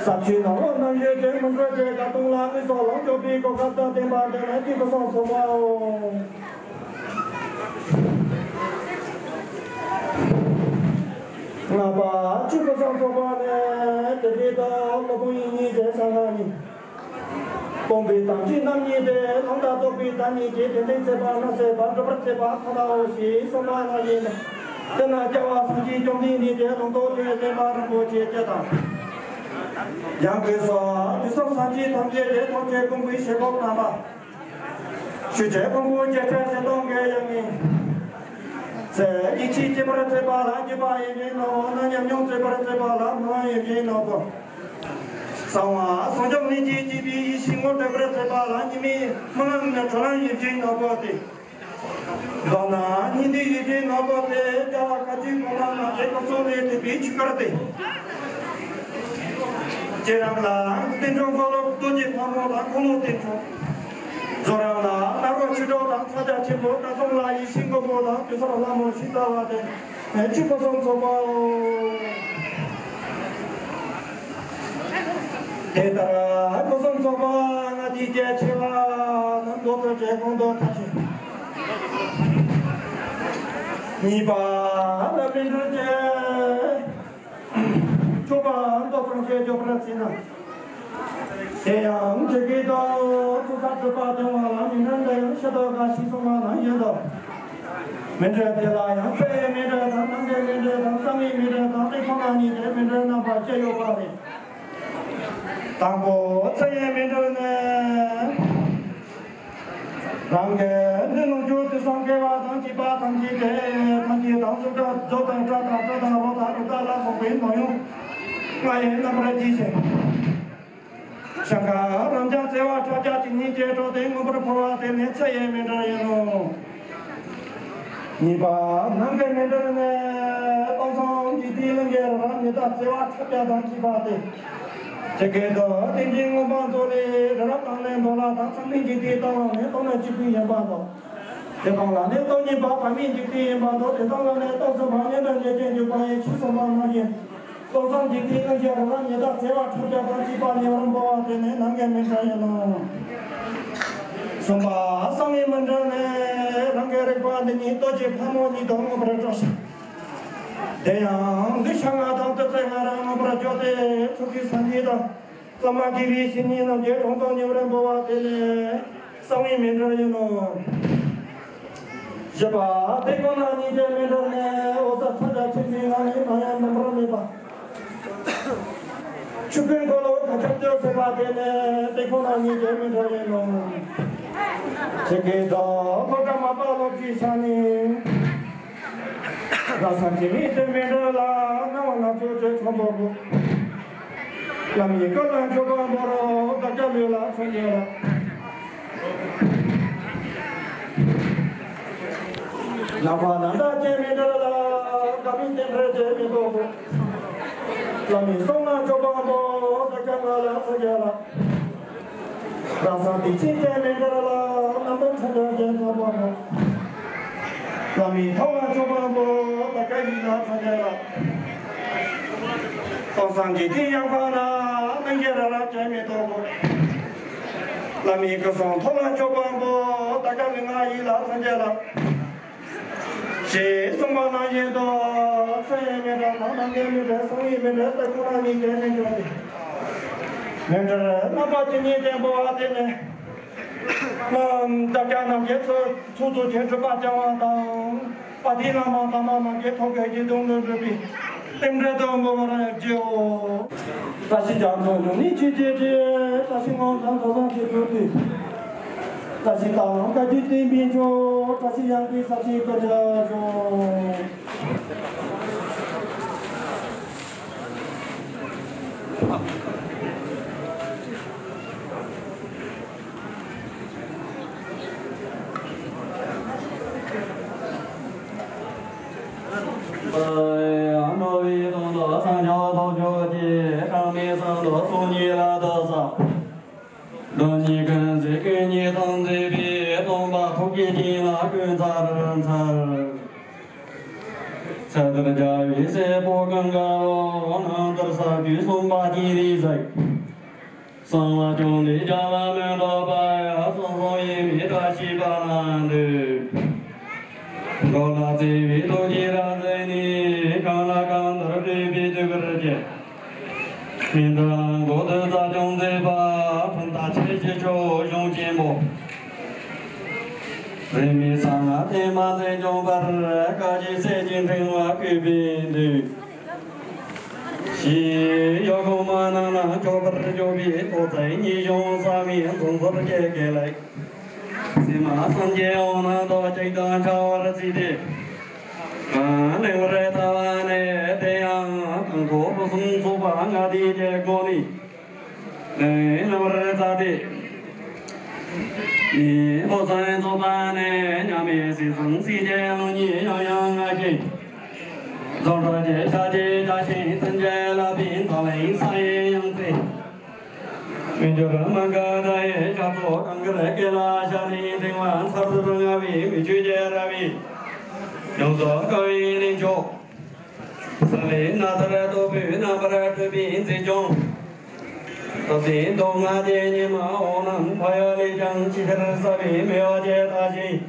ཟབ་ཆོས་ནོར་བུ་རྣམ་བཞི་ཅན་མི་འགྲོ་ཅན་དགའ་སྟོན་ལ་དངོས་སུ་ལོངས་སྤྱོད་པའི་གོ་སྐབས་དང་ལྡན་པ་དེ་ནི་དེ་སྐུ་གསུང་ཐུགས་པའོ། ལྔ་པ་ཆོས་སྐུ་གསུང་ཚོགས་པ་ནས་དེ་དུས་དང་སློབ་དཔོན་ཡིན་ཉིད་ཀྱི་གསང་སྔགས་ཡིན། སྟོང་པའི་དམ་ཚིག་རྣམ་གཉིས་ཏེ། ལམ་དང་རྟོགས་པའི་བདག་ཉིད་ཀྱིས། དེ་ལྟར་བྱེད་པ་ན་ཟད་པ་སྒྲུབ་པར་བྱེད་པ་ཐ་དའོ་ཞེས་གསུངས་པ་ན་ཡིན། དེ་ན་རྒྱལ་བ་སངས་རྒྱས་བཅོམ་ལྡན་འདས་ཀྱི་ལུང་རྟོགས་ཀྱི་བསྟན་པ་རིན་པོ་ཆེ་སྤྱི་དང་། ཡང་སྒོས་སུ་དུས་གསུམ་སངས་རྒྱས་ཐམས་ཅད་ཀྱི་ཐུགས་ཀྱི་དགོངས་པའི་བཞེད་དགོངས་རྣམ་པ། ཆོས་ཀྱི་ཕུང་པོ་བརྒྱད་ཁྲི་བཞི་སྟོང་གི་དབྱིངས་ནས། ཚེ་སྙིང་རྗེ་སྐྱེ་བར་བྱེད་པ་ལ་སྙིང་རྗེ་ཡིན་ཞེས་ནོ། ཉམས་མྱོང་བྱེད་པར་བྱེད་པ་ལ་སྨོན་ལམ་ཡིན་ཞེས་ནོ། གསང་བ་བྱང་ཆུབ་ལྷན་ཅིག་སྐྱེས་པའི་ཡེ་ཤེས་ངོ་སྤྲོད་པར་བྱེད་པ་ལ་གཉིས་མེད་སྨོན་ལམ་ནི་ཁྲོ་ལམ་ཡིན་ཞེས་ནོ་པོ་སྟེ། མདོར་ན་གཉིས་འདུས་ཡེ་ཤེས་ནོ་པོ་སྟེ་རྒྱལ་བ་བཀའ་བརྒྱུད་གོང་མ་རྣམས་ཀྱི་སྐུ་གསུང་ལས་ཐེག་པའི་ཆོས་སྐོར་ཏེ། བྱེད་རིམ་ལ་རྟེན་འབྲེལ་འཁོར་ལོ་རྡོ་རྗེ་ཕག་མོ་དང་འཁོར་ལོ་རྟེན་འབྲེལ། རྫོགས་རིམ་ལ་ནཱ་རོ་ཆོས་གྲོགས་དང་ཕྱག་རྒྱ་ཆེན་པོ་བཀའ་སྲུང་ལ་ཡེ་ཤེས་མགོན་པོ་དང་དུས་གསུམ་ལྷ་མོ་ཞེས་བྱ་བ་སྟེ། ཆོས་སྐུ་གསུང་ཚོགས་པའོ། དེ་ལྟར་སྐུ་གསུང་ཚོགས་པ་ལྔ་འདུས་ཀྱི་ཆེ་བ་རྣམས་མདོ་ཚུལ་གྱི་གོང་དུ་མཐར་ཕྱིན། གཉིས་པ་ལ་མཎྜལ་གྱི། མཆོད་པ་མདོ་ཙམ་ཞིག་བརྗོད་པར་བྱས་ན། དེ་ཡང་ཇི་སྐད་དུ། ཚོགས་བསགས་སྒྲུབ་པ་དང་བ་ལ་མཎྜལ་འདི་ཡང་ཕྱི་དོན་འགའ་ཞིག་གསུངས་པ་ནང་བཞིན་དུ། མཎྜལ་དེ་ལ་ཡང་ཚེ་ཡི་མཎྜལ་དང་ནམ་མཁའི་མཎྜལ་དང་གསང་བའི་མཎྜལ་དང་དེ་ཁོ་ན་ཉིད་ཀྱི་མཎྜལ་རྣམ་པ་བཅུ་ཡོད་པ་རེད། དང་པོ་ཚེ་ཡི་མཎྜལ་ནི། རང་གི་ལུས་ལོངས་སྤྱོད་དུས་གསུམ་དགེ་བ་དང་སྐྱིད་པ་ཐམས་ཅད་དེ་ཐམས་ཅད་དང་གཟུགས་དང་རྫས་དང་སྒྲ་དང་དྲི་དང་རོ་དང་རེག་བྱ་ལ་སོགས་པའི་ནོར་ཡོན་ལྔ་ཡི་རྣམ་པར་བརྒྱན་ཞིང་། ཞིང་ཁམས་རབ་འབྱམས་བརྩེ་བ་ཕྲག་བརྒྱ་ཇི་སྙེད་ཅིག་སྤྲོས་ཏེ་མངོན་པར་འཕོ་བ་དེ་ནི་ཚེ་ཡི་མཎྜལ་ཡིན་ནོ། གཉིས་པ་ནམ་མཁའི་མཎྜལ་ནི། སྟོང་གསུམ་འཇིག་རྟེན་གླིང་གི་རབ་རིབ་ཉི་ཟླ་བརྩེ་བ་ཕྲག་བརྒྱ་དང་བཅས་པ་སྟེ། ཇི་སྐད་དུ། རྟེན་ཅིང་མངོན་པར་རྫོགས་ནས་རི་རབ་དང་ནི་མདོ་ལ་དང་། ཚངས་མིན་འཇིག་རྟེན་སྟོང་ལ་ནི་སྟོང་ནི་གཅིག་པུ་ཡིན་པ་དང་། དེ་སྟོང་ལ་ནི་སྟོང་གཉིས་པ་བར་མིན་འཇིག་རྟེན་ཡིན་པ་དང་། དེ་སྟོང་ལ་ནི་སྟོང་གསུམ་བར་མིན་འདུ་བྱེད་ཅིང་འཇུག་པ་ཡི་ཕྱིར་གསུངས་པ་ནང་བཞིན། སྟོང་གསུམ་འཇིག་རྟེན་གླིང་གི་རབ་རིབ་ཉི་ཟླ་བརྩེ་བ་ཕྲག་བརྒྱ་དང་བཅས་པ་ཉེ་བར་འཕོ་བ་དེ་ནི་ནམ་མཁའི་མཎྜལ་ཡིན་ནོ། གསུམ་པ་གསང་བའི་མཎྜལ་ནི། རང་གི་རིག་པ་འདི་ཉིད་རྡོ་རྗེ་ཕག་མོ་ཉིད་དུ་མངོན་པར་སྤྲོ་ཞིང་། དེ་ཡང་ལུས་ཕྱག་ལྔ་དང་བདུད་རྩི་ལྔ་རང་མངོན་པར་བརྗོད་དེ་ཚོགས་ཀྱི་སངས་རྒྱས་དང་བླ་མ་དགེ་བའི་བཤེས་གཉེན་རྣམས་ཀྱི་དྲུང་དུ་ཉེ་བར་འབུལ་བ་དེ་ནི་གསང་བའི་མཎྜལ་ཡིན་ནོ། བཞི་པ་དེ་ཁོ་ན་ཉིད་ཀྱི་མཎྜལ་ནི། འོད་ཟེར་ཕྱག་རྒྱ་ཆེན་པོའི་ངང་ནས་མ་ཡལ་འདམ་པར་གནས་པ། ཆོས་སྐུའི་འཁོར་ལོ་གང་ཁྱབ་ཏུ་གསལ་བ་དེ་ནི་དེ་ཁོ་ན་ཉིད་ཀྱི་མཎྜལ་ཡིན་ནོ། ཇི་སྐད་དུ། ལྷོ་བྲག་མར་པ་ལོ་རྒྱུས་ཆ་ནི། རང་སངས་རྒྱས་མི་དེ་མཎྜལ་ལ། སྣང་བ་ལ་ཚོགས་ཀྱི་ཚོམ་བུ་པོ། བླ་མའི་བཀའ་དང་མཆོད་པ་འབུལ་ལོ། བདག་ཅག་ལུས་ལ་མཚོན་བྱེད་ལ། ནམ་མཁའ་ན་བདག་རྐྱེན་མི་འབྲལ་ལ། དགའ་བའི་རྟེན་འབྲེལ་བྱེད་མི་ཐོགས་པོ། བླ་མའི་གསུང་ལ་མཆོད་པ་འབུལ། བདག་ཅག་ངག་ལ་མཚོན་བྱེད་ལ། རང་སངས་རྒྱས་ཀྱི་རྐྱེན་མི་འབྲལ་ལ། རྣམ་པར་འཁྲུལ་པའི་རྐྱེན་ཐོགས་པ་མེད། བླ་མའི་ཐུགས་ལ་མཆོད་པ་འབུལ། བདག་ཅག་ཡིད་ལ་མཚོན་བྱེད་ལ། སྟོང་སངས་རྒྱས་ཀྱི་ཡང་དག་ན། སངས་རྒྱས་རང་རང་རྐྱེན་མི་ཐོགས་པོ། བླ་མའི་སྐུ་གསུང་ཐུགས་ལ་མཆོད་པ་འབུལ། བདག་ཅག་ལུས་ངག་ཡིད་ལ་མཚོན་བྱེད་ལ། ཞེས་གསུངས་པ་ནང་བཞིན་དུ། ཚེ་ཡི་མི་འབྲལ་ནམ་མཁའི་མི་འབྲལ་གསུང་ཡི་མི་འབྲལ་ས་ཁོ་ན་ཉིད་ཀྱི་མི་འབྲལ་ཏེ། མི་འབྲལ་རྣམ་པ་ཇི་སྙེད་ཅན་པོ་ཨ་དེ་ནས། བདག་ཅག་རྣམས་ཀྱི་ཚོགས་ཚོགས་ཀྱི་སྒྲུབ་པ་བྱ་བ་དང་། པ་ཏི་ལ་མ་ཏ་མ་རྣམས་ཀྱི་ཐོག་གི་རྒྱུད་དོན་དུ་སྒྲུབ་པའི་རྟེན་འབྲེལ་དུ་འབུལ་བར་བགྱིའོ། བཀྲ་ཤིས་རྒྱ་མཚོ་ཉུང་ནས་ཆོས་ཀྱི་གྲས། བཀྲ་ཤིས་ངང་དུ་འགྲོ་བ་གི་འགྲོ་དུས། བཀྲ་ཤིས་རྟ་དབང་བཀའ་བརྒྱུད་བསྟན་པའི་མཆོག་བཀྲ་ཤིས་ཡང་ཀུན་ས་ཆའི་བཀའ་རྒྱ་མཆོག་འགྲོ་བའི་དོན་དུ་སངས་རྒྱས་ཐོབ་གྱུར་ཅིག་གྲངས་མེད་གསུམ་དུ་སོ་གཉིས་ལ་བཏབ་ས། བདག་ཉིད་ཀུན་གཟིགས་ཀུན་ཉིད་དང་མཛད་པའི་སྟོན་པ་ཐུགས་ཀྱི་དྲིན་ལ་ཀུན་ཚར་ཚར། ཚེ་འདིར་རྒྱལ་བའི་སྲས་པོ་གང་ག་འོ། རྣམ་ཐར་ས་དུས་གསུམ་པ་ཀྱི་རིགས་ཟིག་གསང་བ་སྐྱོང་སྟེ་རྒྱལ་བ་མི་འདའ་བར། གསང་གསུམ་ཡིན་མིན་བཀྲ་ཤིས་པ་ལ་འདུད། འགྲོ་ལ་བརྩེ་བའི་ཐུགས་རྗེས་རབ་མཛད་ནས། གང་ལ་གང་འདུལ་སྤྲུལ་པའི་བསྡུས་པར་བྱེད། མི་འདའ་ལ་འགོག་སྡུད་རྩ་སྐྱོང་མཛད་པ། ཁྲིམས་ལྟར་ཆོས་ཀྱི་ཕྱོགས་གཞུང་ཆེན་པོ། རིས་མེད་གསང་སྔགས་བསྟན་པ་འཛིན་སྐྱོང་བར། བཀའ་བརྒྱུད་སྲས་ཀྱི་ཕྲེང་བ་བཀོད་པའི་མདུན། ཞེས་ཡབ་གོང་མ་རྣམས་ལ་མཆོད་པར་བརྗོད་པའི་ཐོག་བརྩེགས་ཉིད་གཞུང་གསར་མའི་འཛོམས་ཚོར་གྱི་དགེ་ལེགས། སེམས་མ་སངས་རྒྱས་འོད་སྣང་དང་གཅིག་ཏུ་འཆར་བར་བརྩིས་ཏེ། གང་གླེང་བར་ལྟ་བ་ནི། དེ་ཡང་དང་པོ་ཕུན་སུམ་ཚོགས་པ་ལྔ་སྡེ་གྱི་སྒོ་ནས་གླེང་བར་མཛད་དེ། ནི་ཕུན་སུམ་ཚོགས་པ་ནི་མཉམ་མེད་ཟས་གཙང་སྲས་བཅས་ལུགས་གཉིས་ཡང་ཡང་བསྔགས་ཤིང་། རྫོགས་སངས་རྒྱས་ཤཱཀྱའི་བརྒྱ་བྱིན་བརྩོན་བཅས་བསླབ་པའི་འཛམ་གླིང་ས་ཡི་ཡང་རྩེ། མི་འགྱུར་མ་འགགས་བརྡ་ཡི་རྒྱ་མཚོ་གངས་དཀར་དཀྱིལ་ལ་ཤར་ནས་ལྡིང་བ་མཚར་སྡུག་ལྔ་བའི་མི་ཆོས་ཀྱི་ར་བས་ཡོངས་སུ་བསྐོར་བའི་གནས་མཆོག་ས་ལེ་ན་ཐར་སྟུག་པོའི་རྣམ་པར་སྤྲུལ་པའི་མཛེས་ལྗོངས། སྟབས་བདེ་མདོ་སྔགས་ཀྱི་ཉི་མ་འོད་རྣམས་འཕགས་ཡུལ་ལས་ཀྱང་ཆེས་ཆེར་གསལ་བའི་མེ་འོད་ཀྱི་ལྟ་ཞིང་།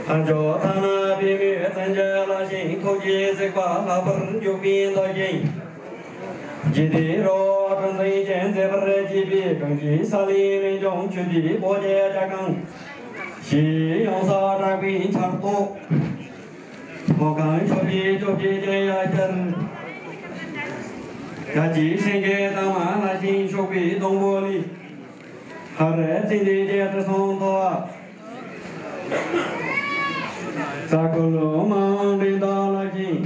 ལྷ་མཆོག་ཐ་ན་པདྨོས་བརྩོན་བཅས་བརླབས་ཤིང་ཐུགས་རྗེས་གཟིགས་པ་ལྷག་པར་འཇུག་པའི་མདོ་ཞིང་། རྗེ་དེ་རུ་དྲུང་འཛིན་ཅན་མཛད་པར་བགྱིས་པའི་གངས་ཅན་ས་གླིང་རི་ལྗོངས་ཆུ་ཐིགས་པོ་ཆེ་རྒྱ་གང་ཞེས་ཡོངས་སུ་གྲགས་པའི་ཆར་ཐོག་མཐོ་སྒང་ཕྱོགས་བཞི་བཅོ་བརྒྱད་ཀྱི་ཡ་གྱལ། རྒྱ་ཆེའི་སེང་གེ་དང་མ་ལྷ་ཞིང་ཕྱུག་པའི་སྡོང་པོ་ལས། ཧ་ར་ཙི་འདི་རྒྱལ་དུ་སོང་ཐོག་ས་ཁུ་ལུ་མང་འདྲེན་དག་ལ་ཞིང་།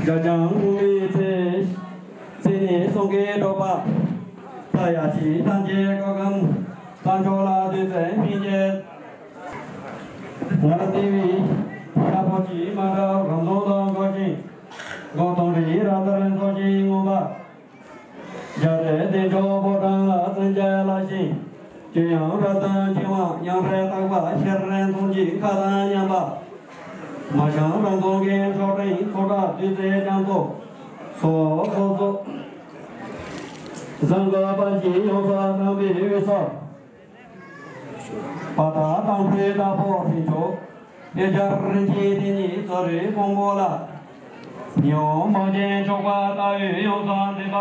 རྒྱ་ལྕང་ཀུ་མིའི་ཚེ། ཚེ་ནི་གསུང་གི་སྒྲོག་པ། ས་ཡ་ཞིག་ཐམས་ཅད་ཀོ་གམ། ས་མཆོག་ལ་དུས་ཚོད་སྨིན་གྱི། ང་དེ་བའི་ཤ་པོ་ཅིག་མ་འདྲ་རང་ཚོགས་དང་འགོ་ཞིང་། མགོ་སྟོང་རི་ར་ལྟར་འཚོ་ཞིང་ངུ་བ། རྒྱ་རས་བདེ་མཆོག་ཕོ་བྲང་ལ་བརྩོན་བཅས་བརླབས་ཤིང་། ཆོས་དབྱངས་རབ་དང་ཆོས་དབང་ཉམས་རེ་བཏགས་པ་ཤེར་རེ་མཐོང་གི་མཁའ་དང་མཉམ་པ། མ་ཞང་རང་རྫོང་གི་མཆོག་སྤྲིན་ཚོགས་གྲྭ་བདུད་རྩིའི་རྒྱ་མཚོ། སོ་སོ་སོ། བཟང་གོ་པན་གྱིས་ཡོངས་སུ་གང་བའི་དབུས་སུ། པ་ཏ་དང་ཕུའི་བདག་པོ་སྲིན་མཆོག་ཡེ་ཤར་རིན་ཆེན་དེ་ཉིད་གཙོ་རུའི་དཔང་པོ་ལ། ཉི་འོད་མོག་ཅན་མཆོག་པ་ལྟ་བུའི་ཡོངས་སུ་མཛེས་པ།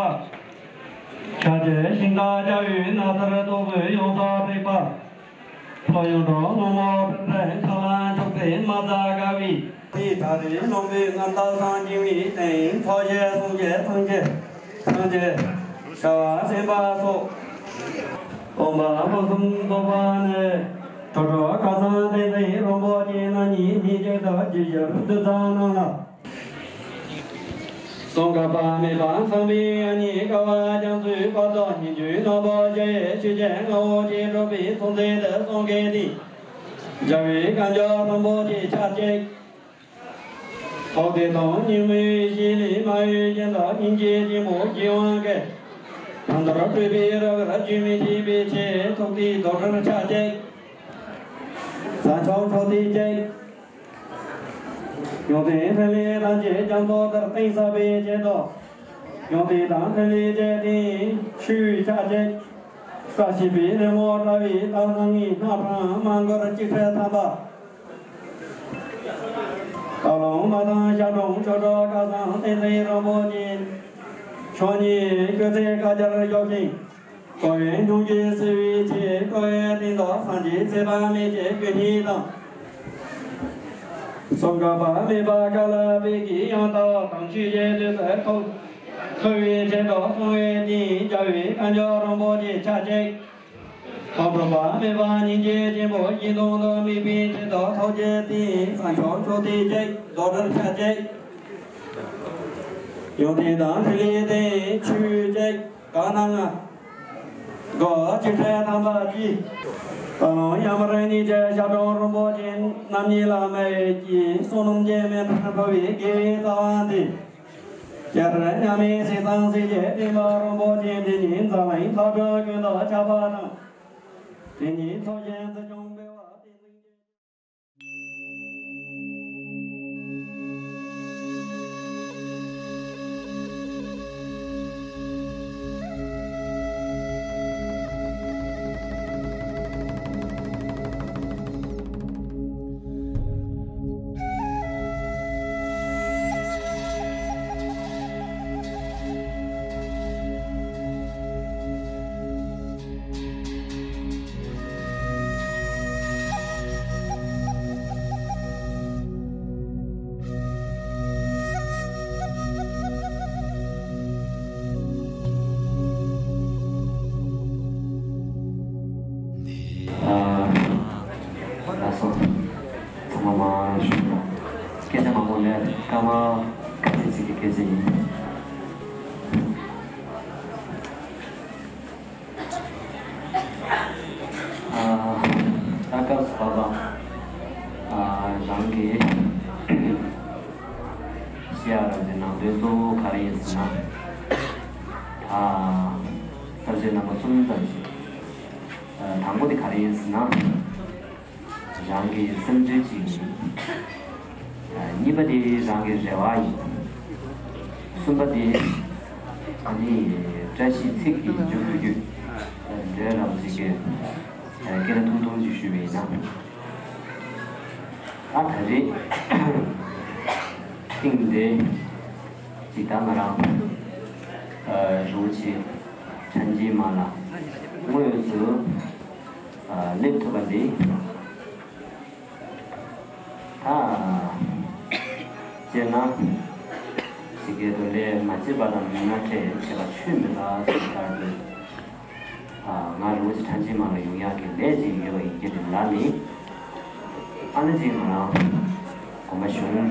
ཤཱཀྱའི་ཤིང་རྟ་རྒྱལ་བའི་ན་ཚར་སྟུག་པོས་ཡོངས་སུ་བཏེགས་པ། ལྷོ་ཡུལ་གྲོ་ལུང་མོ་སྤུན་ཟླའི་ཕྱག་ལ་མཆོག་སྲེད་མ་རྩ་དགའ་བའི། དེའི་བྲག་རིའི་ལྷུན་པོའི་རྔམ་དང་སངས་རྒྱས་པའི་རྟེན་ཚོགས་ཞེས་གསུང་རྒྱས་གསུང་རྒྱས་གསུང་རྒྱས་བྱ་བ་སེམས་པ་སོགས། སྟོན་པ་ཕུན་སུམ་ཚོགས་པ་ནི། དྲོ་དྲོ་ཁ་སང་བསྟན་འཛིན་རོང་པོ་ཆེ་རྣམ་གཉིས་ཉིན་གཅིག་ཏུ་ཇི་ཞབས་བདུད་ཚང་རྣམས་ལ། གསུང་འགག་པ་མེད་པར་ཚངས་པའི་དབྱངས་སྙན་ཁ་བ་རྒྱ་མཚོའི་བར་དུ་སྙན་བརྒྱུད་རྣོན་པོ་ཆེ་ཡི་ཆོས་ཀྱི་རྔ་བོ་ཆེ་སྒྲོག་པའི་ཚོགས་མཛད་དུ་གསུང་གི་སྟེང་། རྒྱལ་བའི་བཀའ་འགྱུར་རིན་པོ་ཆེ་ཆ་གཅིག། ཐུགས་བདེ་དང་སྙིང་མོས་ཞི་ལི་མ་ཡུལ་གྱི་བདག་སྙིང་རྗེ་ཆེན་པོ་ཞི་དབང་གིས། ཐང་དར་སྤྲུལ་པའི་རབ་རབ་རྒྱུན་མི་འཆད་པའི་ཆེ་ཐུགས་བདེའི་རྡོར་གྲལ་ཆ་གཅིག། ས་མཆོག་མཆོག་ཐིག་གཅིག། ཡོན་ཏན་འཕྲིན་ལས་ཐམས་ཅད་རྒྱ་མཚོ་ལྟར་གཏིང་ཟབ་པའི་ཆེད་དུ། ཡོན་ཏན་དང་འཕྲིན་ལས་བཅས་ཏེ་ཆུ་ཆ་གཅིག། བཀྲ་ཤིས་པའི་རི་མོ་བཀྲ་བའི་རྟགས་སྣང་གི་སྣ་ཁྲ་མ་མགུར་གཅིག་ཁྲི་ཐམ་པ། རྟ་ལུང་མ་དང་ཞབས་དྲུང་ཆོས་གྲོགས་བཀའ་གསང་བསྟན་འཛིན་རིན་པོ་ཆེ། མཆོག་ཉིད་སྐུ་ཚེ་བསྐལ་བརྒྱར་བཞུགས་ཤིང་། གོ་བའི་སྙུང་གཞི་སེལ་བའི་ཆེད། བསྐོ་བའི་སྟེང་དུ་སངས་རྒྱས་ཚེ་དཔག་མེད་ཀྱི་སྐུ་ཉིད་དང་། གསུང་འགག་པ་མེད་པ་ཀ་ལ་པའི་གི་ཡང་དག་དང་ཆོས་ཀྱི་བདུད་རྩི་ཐུགས་ཐུལ་བའི་ཆེད་དུ་གསུང་བའི་སྟེང་། རྒྱལ་བའི་བཀའ་འགྱུར་རིན་པོ་ཆེ་ཆ་གཅིག། ཐོག་གྲུབ་པ་མེད་པ་སྙིང་རྗེ་ཆེན་པོ་ཡིད་དུ་འོང་དུ་དམིགས་པའི་ཆེད་དུ་ཐུགས་རྗེའི་སྟེང་། ས་མཆོག་མཆོག་ཐིག་གཅིག། རྡོར་གྲལ་ཆ་གཅིག། ཡོན་ཏན་དང་འཕྲིན་ལས་ལྡན་ཆུ་གཅིག། གང་སྣང་ང་སྒོ་གཅིག་ཁྲི་ཐམ་པ་གཅིག། ད་ལོ་ཡང་མར་ཉིད་ཀྱི་ཞབས་དྲུང་རིན་པོ་ཆེ་རྣམ་གཉིས་ལ་མ་ཡི་གི་བསོད་ནམས་ཀྱི་མེ་འཕྲོ་འཕྲོ་བའི་དགེ་བའི་རྩ་བ་འདི། སྤྱིར་མཉམ་མེད་ཞིང་སངས་སྲིད་ཀྱི་བསྟན་པ་རིན་པོ་ཆེ་འདི་ཉིད་འཛམ་གླིང་མཐའ་དག་ཀུན་ཏུ་ཁྱབ་པ་དང་། དེ་ཉིད་ཚོགས་ཞིང་ཚུལ་བྱུང་འཕེལ་བ་བསྟན་འཛིན་གྱི། ལགས་སོ། ཚང་མ་མར་བཞུགས་རོགས། སྐད་ཆ་མང་པོ་ལས་སྐར་མ་ཁ་ཤས་ཤིག་གི་སྐད་ཆ་ཡིན། ཨ། ད་སྐབས་སུ་བབ་པ། ཨ། རང་གི་བཤད་ཡག་རང་གི་ནང་དོན་གཙོ་བོ་ག་རེ་ཡིན་ཟེར་ན། ཨ། གསར་བརྗེ་རྣམ་པ་གསུམ་ཙམ་ཞིག། ཨ། དང་པོ་དེ་ག་རེ་ཡིན་ཟེར་ན། རང་གི་སེམས་ཚོར་གཅིག་ཡིན། གཉིས་པ་དེ་རང་གི་རེ་བ་ཡིན། གསུམ་པ་དེ་ཨ་ནི་བཀྲ་ཤིས་ཚིག་གི་མཇུག་གུ་རྒྱུ་འདྲ་རང་གཅིག་གི་སྐད་ཐུང་ཐུང་ཅིག་ཞུས་པ་ཡིན་ན། ད་ད་རེས་ཐེངས་འདི་ཇི་ལྟར་ང་རང་རི་བོ་ཆེ་ཁྲ་འཇིགས་མ་ལ་དངོས་སུ་སླེབས་ཐུབ་པ་འདི། ད་སྤྱིར་ན་ཕྱི་རྒྱལ་དུ་ལས་མ་བྱེད་པ་དང་མི་སྣ་ཁྲེལ་བྱེད་པ་ཆོས་མི་འདྲ་ཟེར་ལྟར་དུ། ང་རི་བོ་ཆེ་ཁྲ་འཇིགས་མ་ལ་ཡོང་ཡག་གི་ལས་ཅིག་ཡོད་པ་ཡིན་གྱི་རེད་ལ་ནི། ཨ་ནི་ཅིག་ང་རང་དགོངས་པ་བཞེས་རེད།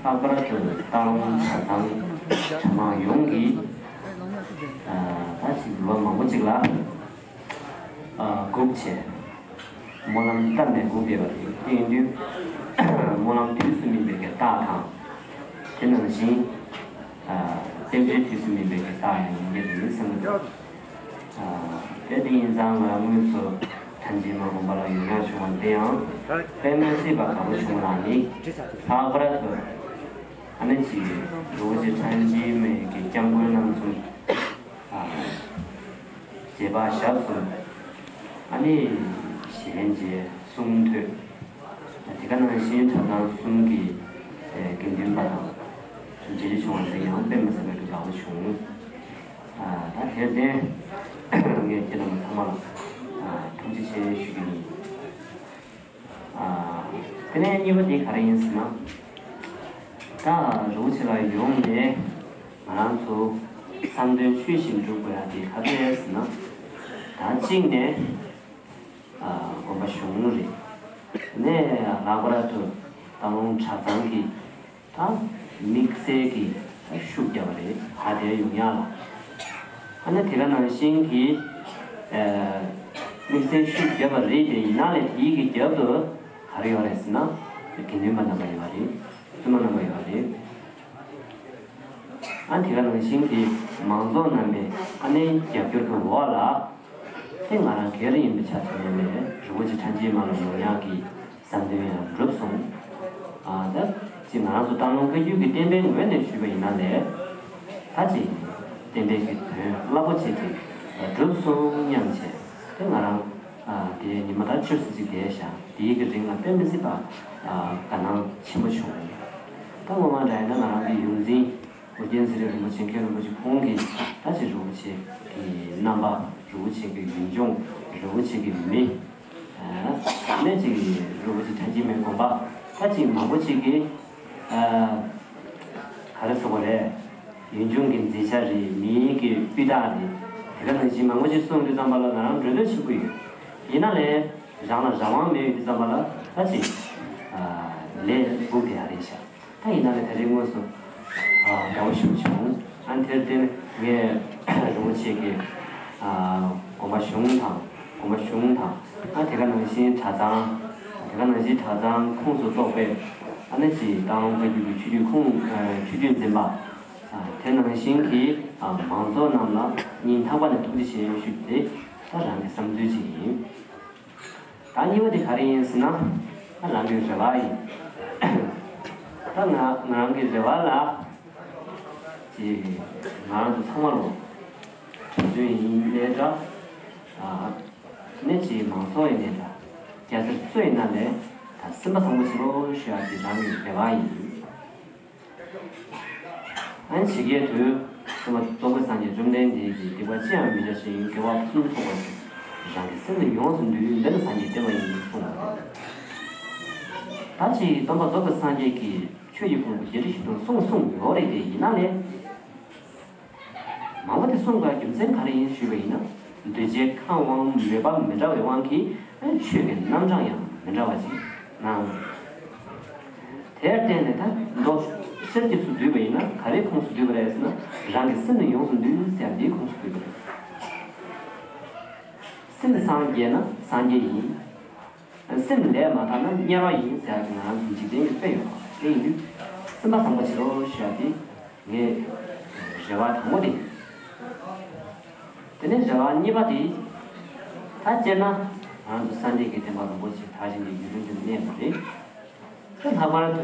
ལྷག་པར་དུ་སྟག་ལུང་གྲྭ་ཚང་གྲྭ་མང་ཡོངས་ཀྱིས་ད་ཅིག་འབུལ་བ་མང་པོ་ཅིག་ལ་སྒུག་བྱས། སྨོན་ལམ་བཏབ་ནས་སྒུག་བསྡད་པ་རེད། དེ་ཡིན་དུས་སྨོན་ལམ་དུས་སུ་སྨིན་པའི་གི་རྟགས་དང་། དེ་ནང་བཞིན་རྟེན་འབྲེལ་དུས་སུ་སྨིན་པའི་གི་རྟགས་ཡང་ཡིན་གྱི་རེད་བསམ་གྱི་འདུག། དེ་དེ་ཡིན་ཙང་ང་དངོས་སུ་ཁྲ་འཇིགས་མ་དགོན་པ་ལ་ཡོང་ཡག་བྱུང་བ་འདི་ཡང་དཔེ་མ་སྲིད་པ་དགའ་པོ་བྱུང་ལ་ནི། ལྷག་པར་དུ་ཨ་ནི་ཅིག་རི་བོ་ཆེ་ཁྲ་འཇིགས་མའི་གི་སྐྱབས་མགོན་རྣམ་གསུམ། རྗེ་འཕགས་ཞབས་གསུམ། ཨ་ནི་གཞན་རྗེ་གསུང་ཐོས། དེ་ག་ནང་བཞིན་གྲྭ་ཚང་གསུམ་གྱི་དགེ་འདུན་པ་དང་མཇལ་རྒྱུ་བྱུང་བ་འདི་ཡང་དཔེ་མ་སྲིད་པའི་དགའ་པོ་བྱུང་། ད་དེར་བརྟེན་ངས་ཁྱེད་རྣམས་ཚང་མ་ལ་ཐུགས་རྗེ་ཆེ་ཞུ་རྒྱུ་ཡིན། དེ་ནས་གཉིས་པ་དེ་ག་རེ་ཡིན་ཟེར་ན། ད་རི་བོ་ཆེ་ལ་ཡོང་ནས་ང་རང་ཚོ་བསམ་དོན་ཆོས་བཞིན་འགྲུབ་དགོས་ཡ་དེ་ག་རེ་རེད་ཟེར་ན། ད་གཅིག་ནས་དགོངས་པ་བཞེས་རེད། དེ་ནས་ལྷག་པར་དུ་སྟག་ལུང་གྲྭ་ཚང་གི་ད་ དམིགས་བསལ་གྱི་ཤུགས་བརྒྱབ་པ་རེད། ད་དེ་ཡོང་ཡག་ལ། ཨ་ནི་དེ་ག་ནང་བཞིན་གྱི་ཨ་དམིགས་བསལ་ཤུགས་བརྒྱབ་པ་རེད་དེ། ཡིན་ན་ལས་དེའི་གི་རྒྱབ་ཏུ་ག་རེ་ཡོད་རེད་ཟེར་ན། དགེ་འདུན་པ་རྣམ་པ་ཡོད་རེད། བཙུན་མ་རྣམ་པ་ཡོད་རེད། ཨ་དེ་ག་ནང་བཞིན་གྱི་མང་ཚོགས་རྣམ་པས་ཨ་ནི་རྒྱབ་སྐྱོར་གྱི་འོག་ལ། དེ་ང་རང་སྒེར་ཡིན་པའི་ཆ་ཚང་ནས་རིན་པོ་ཆེ་ཁྲ་འགྱེད་མ་ལ་ཡོང་ཡག་གི་བསམ་དོན་ཡང་འགྲུབ་སོང་། ཨ་ད་ཅིག་ང་རང་ཚོ་སྟག་ལུང་བཀའ་བརྒྱུད་ཀྱི་བསྟན་པའི་ངོས་ནས་ཞུས་པ་ཡིན་ན་ལས། ད་ཅིག་བསྟན་པའི་གི་དོན་རླབས་པོ་ཆེ་ཅིག་འགྲུབ་སོང་སྙམ་བྱས། དེ་ང་རང་ཨ་དེ་ཉི་མ་ད་ཆུ་ཚོད་ཅིག་བསྡད་བཞག་དེའི་གི་རིང་ལ་དཔེ་མི་སྲིད་པ་ཨ་དགའ་སྣང་ཆེན་པོ་བྱུང་། ད་ངོ་མ་འདྲ་ཡིན་ན་ང་རང་གི་ཡོངས་འཛིན་ཨོ་རྒྱན་ཚེ་རིང་རིན་པོ་ཆེ་མཁན་རིན་པོ་ཆེ་ཁོང་གིས་ད་ཅིག་རིན་པོ་ཆེ་གི་རྣམ་པ། རིན་པོ་ཆེ་གི་ཡུལ་ལྗོངས། རིན་པོ་ཆེ་གི་མི། ཨ་ནས་ཅིག་རིན་པོ་ཆེ་ཁྲ་འགྱེད་མའི་དགོན་པ། ད་ཅིག་མང་པོ་ཅིག་གིས་ཨ་ག་རེ་ཟེར་དགོས་རེད། ཡུལ་ལྗོངས་ཀྱི་མཛེས་ཆ་རེད། མིའི་གི་སྤུས་དག་རེད། དེ་ག་ནང་བཞིན་མང་པོ་ཅིག་གསུངས་དུས་ཙམ་པ་ལ་ང་རང་འགྲོ་འདོད་ཆེན་པོ་ཡོད། ཡིན་ན་ལས་རང་ལ་རང་དབང་མེད་ཡོད་དུས་ཙམ་པ་ལ་ད་ཅིག་ཨ་ལས་སྦུག་དེ་ཡག་རེད་ཤག་ད་ཡིན་ན་ལས་དེ་རིང་དངོས་སུ་ཨ་དགའ་བོ་ཞེ་པོ་བྱུང་། ཨ་ནི་དེར་བརྟེན་ངས་རིན་པོ་ཆེ་གི་ཨ་དགོངས་པ་གཞུང་དང་། དགོངས་པ་གཞུང་དང་། ཨ་དེ་ག་ནང་བཞིན་གྲྭ་ཚང་། དེ་ག་ནང་བཞིན་གྲྭ་ཚང་ཁོངས་སུ་གཏོགས་པའི་ཨ་ནི་ཅིག་སྟག་ལུང་བཀའ་བརྒྱུད་ཀྱི་ཆོས་བརྒྱུད་ཁོངས་ཨ་ཆོས་བརྒྱུད་འཛིན་པ། ཨ་དེ་ནང་བཞིན་གྱི་ཨ་མང་ཚོགས་རྣམས་ལ་སྙིང་ཐག་པ་ནས་ཐུགས་རྗེ་ཆེ་ཞུ་རྒྱུ་དེ་ད་རང་གི་བསམ་ཚུལ་ཅིག་ཡིན། ད་གཉིས་པ་དེ་ག་རེ་ཡིན་ཟེར་ན། ད་རང་གི་རེ་བ་ཡིན། ད་ང་ང་རང་གི་རེ་བ་ལ་ཅིག་ང་རང་ཚོ་ཚང་མ་ལོ་གྲྭ་བཙུན་ཡིན་ནའི་འདྲ། ཨ་ནས་ཅིག་མང་ཚོགས་ཡིན་ནའི་འདྲ། སྐྱ་སེར་སུ་ཡིན་ན་ལས་ད་སེམས་པ་བཟང་པོ་བྱེད་རོགས་ཞུ་ཡག་དེ་རང་གི་རེ་བ་ཡིན། ཨན་ཇི་སྐད་དུ། སྟོན་པ་རྫོགས་པའི་སངས་རྒྱས་བཅོམ་ལྡན་འདས་ཀྱིས་སྡིག་པ་ཅི་ཡང་མི་བྱ་ཞིང་དགེ་བ་ཕུན་སུམ་ཚོགས་པར་སྤྱད། རང་གི་སེམས་ནི་ཡོངས་སུ་འདུལ། འདི་ནི་སངས་རྒྱས་བསྟན་པ་ཡིན། གསུངས་པ་རེད། ད་ཅི་སྟོན་པ་རྫོགས་པའི་སངས་རྒྱས་ཀྱིས་ཆོས་ཀྱི་ཕུང་པོ་བརྒྱད་ཁྲི་བཞི་སྟོང་གསུངས་གསུངས་ཡོད་རེད་དེ། ཡིན་ན་ལས། མང་པོ་དེ་གསུངས་པའི་རྒྱུ་མཚན་ག་རེ་ཡིན་ཞུས་པ་ཡིན་ན། གདུལ་བྱའི་ཁམས་དབང་མོས་པ་མི་འདྲ་བའི་དབང་གིས་ཆོས་ཀྱི་རྣམ་གྲངས་ཡང་མི་འདྲ་བ་ཅིག་གནང་། དེར་བརྟེན་ནས་ད་མདོ་ཤེར་ཕྱིན་སུ་བསྡུས་པ་ཡིན་ན་ག་རེའི་ཁོངས་སུ་བསྡུས་པ་རེད་ཟེར་ན། རང་གི་སེམས་ནི་ཡོངས་སུ་འདུལ་ཟེར་ཡ་འདིའི་ཁོངས་སུ་བསྡུས་པ་རེད། སེམས་སངས་རྒྱས་ན་སངས་རྒྱས་ཡིན། སེམས་ལས་མ་ཐར་ན་དམྱལ་བ་ཡིན་ཟེར་ཡག་གི་ང་རང་ཚོ་འཇིག་རྟེན་གྱི་དཔེ་ཡོད་པ་དེ་ཡིན་དུས། སེམས་པ་བཟང་པོ་བྱེད་རོགས་ཞུ་ཡག་དེ་ངའི་རེ་བ་དང་པོ་དེ་ཡིན། དེ་ནས་རེ་བ་གཉིས་པ་དེ། ད་སྤྱིར་ན་ང་རང་ཚོ་སངས་རྒྱས་ཀྱི་བསྟན་པ་རིན་པོ་ཆེ་དར་ཞིང་གི་ཡུན་རིང་དུ་གནས་པ་རེད། ད་ལྷག་པར་དུ་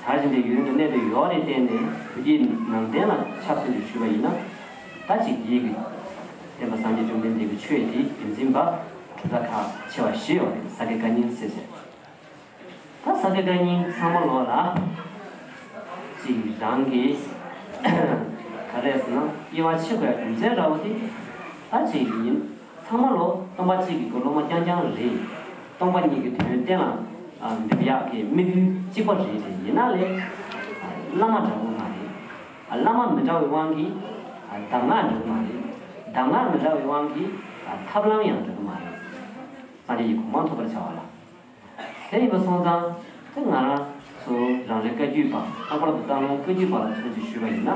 དར་ཞིང་གི་ཡུན་རིང་དུ་གནས་པའི་ཡོག་རེ་བརྟེན་ནས་བོད་ཀྱི་ནང་བསྟན་ལ་ཆབ་སྲིད་དུ་ཞུས་པ་ཡིན་ན། ད་ཅིག་ཡིད་ཀྱི་བསྟན་པ་སངས་རྒྱས་བཅོམ་ལྡན་འདས་ཀྱི་ཆོས་དེ་རྒྱུན་འཛིན་པ་གྲུབ་མཐའ་ཁག་ཆེ་བ་བཞི་ཡོད་རེད། ས་དགེ་བཀའ་རྙིང་ཟེར་བྱས། ད་ས་དགེ་བཀའ་རྙིང་ཚང་མ་ལོག་ལ་ཅིག་རང་གི་ག་རེ་ཟེར་ན་དབྱེ་བ་ཕྱེ་དགོས་ཡ་རྒྱུ་མཚན་འདྲ་བོ་དེ་ད་ཅིག་ཡིན། ཚང་མ་ལོ་སྟོང་པ་གཅིག་གི་སློབ་མ་རྐྱང་རྐྱང་རེད། སྟོང་པ་ཉིད་ཀྱི་དོན་གཏན་ལ་འབེབས་ཡག་གི་དམིགས་ཡུལ་གཅིག་པ་རེད་དེ། ཡིན་ན་ལས་བླ་མ་འདྲ་པོ་མ་རེད། བླ་མ་མི་འདྲ་བའི་དབང་གིས་གདམས་ངག་འདྲ་པོ་མ་རེད། གདམས་ངག་མི་འདྲ་བའི་དབང་གིས་ཐབས་ལམ་ཡང་འདྲ་པོ་མ་རེད། སངས་རྒྱས་ཀྱི་གོ་འཕང་ཐོབ་པར་བྱ་བ་ལ། དེ་ཡིན་པ་སོང་ཙང་དེ་ང་རང་ཚོ་རང་རེ་བཀའ་བརྒྱུད་པ། ལྷག་པར་དུ་སྟག་ལུང་བཀའ་བརྒྱུད་པ་ལ་མཚོན་ཅིག་ཞུས་པ་ཡིན་ན།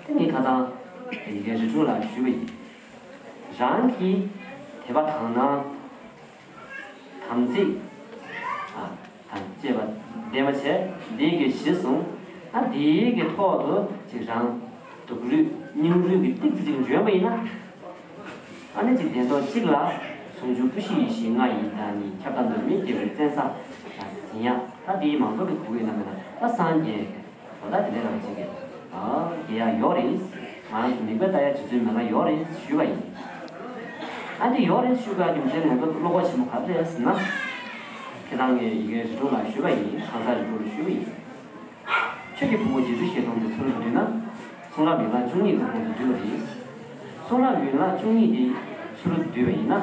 དེ་ངས་ཁ་སང་ཡི་གེ་རི་ཀྲུང་ལ་ཞུས་པ་ཡིན། རང་གི་དད་པ་དག་སྣང་། དམ་ཚིག་ཨ་དང་བཅས་པ་ལྡན་པ་བྱས། འདི་གི་གཞི་བཟུང་། ཨ་འདི་གི་ཐོག་ཏུ་ཅིག་རང་སྡུག་རུས་སྙིང་རུས་ཀྱི་ཏིག་ཙི་ཅིག་འཇོན་པ་ཡིན་ན། ཨ་ནི་ཅིག་བདེན་ཐོག་གཅིག་ལ་ཟུང་འཇུག་སྐུ་བཞི་ཡེ་ཤེས་ལྔ་ཡི་བདག་ཉིད་ཁྱབ་བདག་འདུལ་མི་རྒྱལ་པོའི་བཙན་ས་ཟིན་ཡ། ད་འདིའི་མང་ཚོགས་ཀྱི་གུས་པ་ཡིན་ན་མེད་ན་ད་སངས་རྒྱས། འོ་ད་དེ་འདྲ་རང་བྱེད་ཀྱི་ཨ་རྒྱལ་ཡག་ཡོག་རེད། ང་རང་ཚོ་མིག་དཔེ་ལྟ་ཡ་རྗེ་བཙུན་མི་ལ་ཡོག་རེད་ཞུས་པ་ཡིན། ཨ་འདི་ཡོག་རེད་ཞུས་པ་རྒྱུ་མཚན་ང་ཚོ་བློ་ཁོག་ཆེན་པོ་ག་རེ་རེད་ཟེར་ན། ཁྱེད་རང་ངས་ཡི་གེ་རི་ཀྲུང་ལ་ཞུས་པ་ཡིན། ཁ་སང་རི་ཀྲུང་ལ་ཞུས་པ་ཡིན། ཆོས་ཀྱི་ཕུང་པོ་བརྒྱད་ཁྲི་བཞི་སྟོང་དེ་ཚུར་བསྡུས་ན། གསུང་རབ་ཡན་ལག་བཅུ་གཉིས་ཀྱི་ཁོངས་སུ་བསྡུས་པ་རེད། གསུང་རབ་ཡན་ལག་བཅུ་གཉིས་དེ་ཚུར་བསྡུས་པ་ཡིན་ན།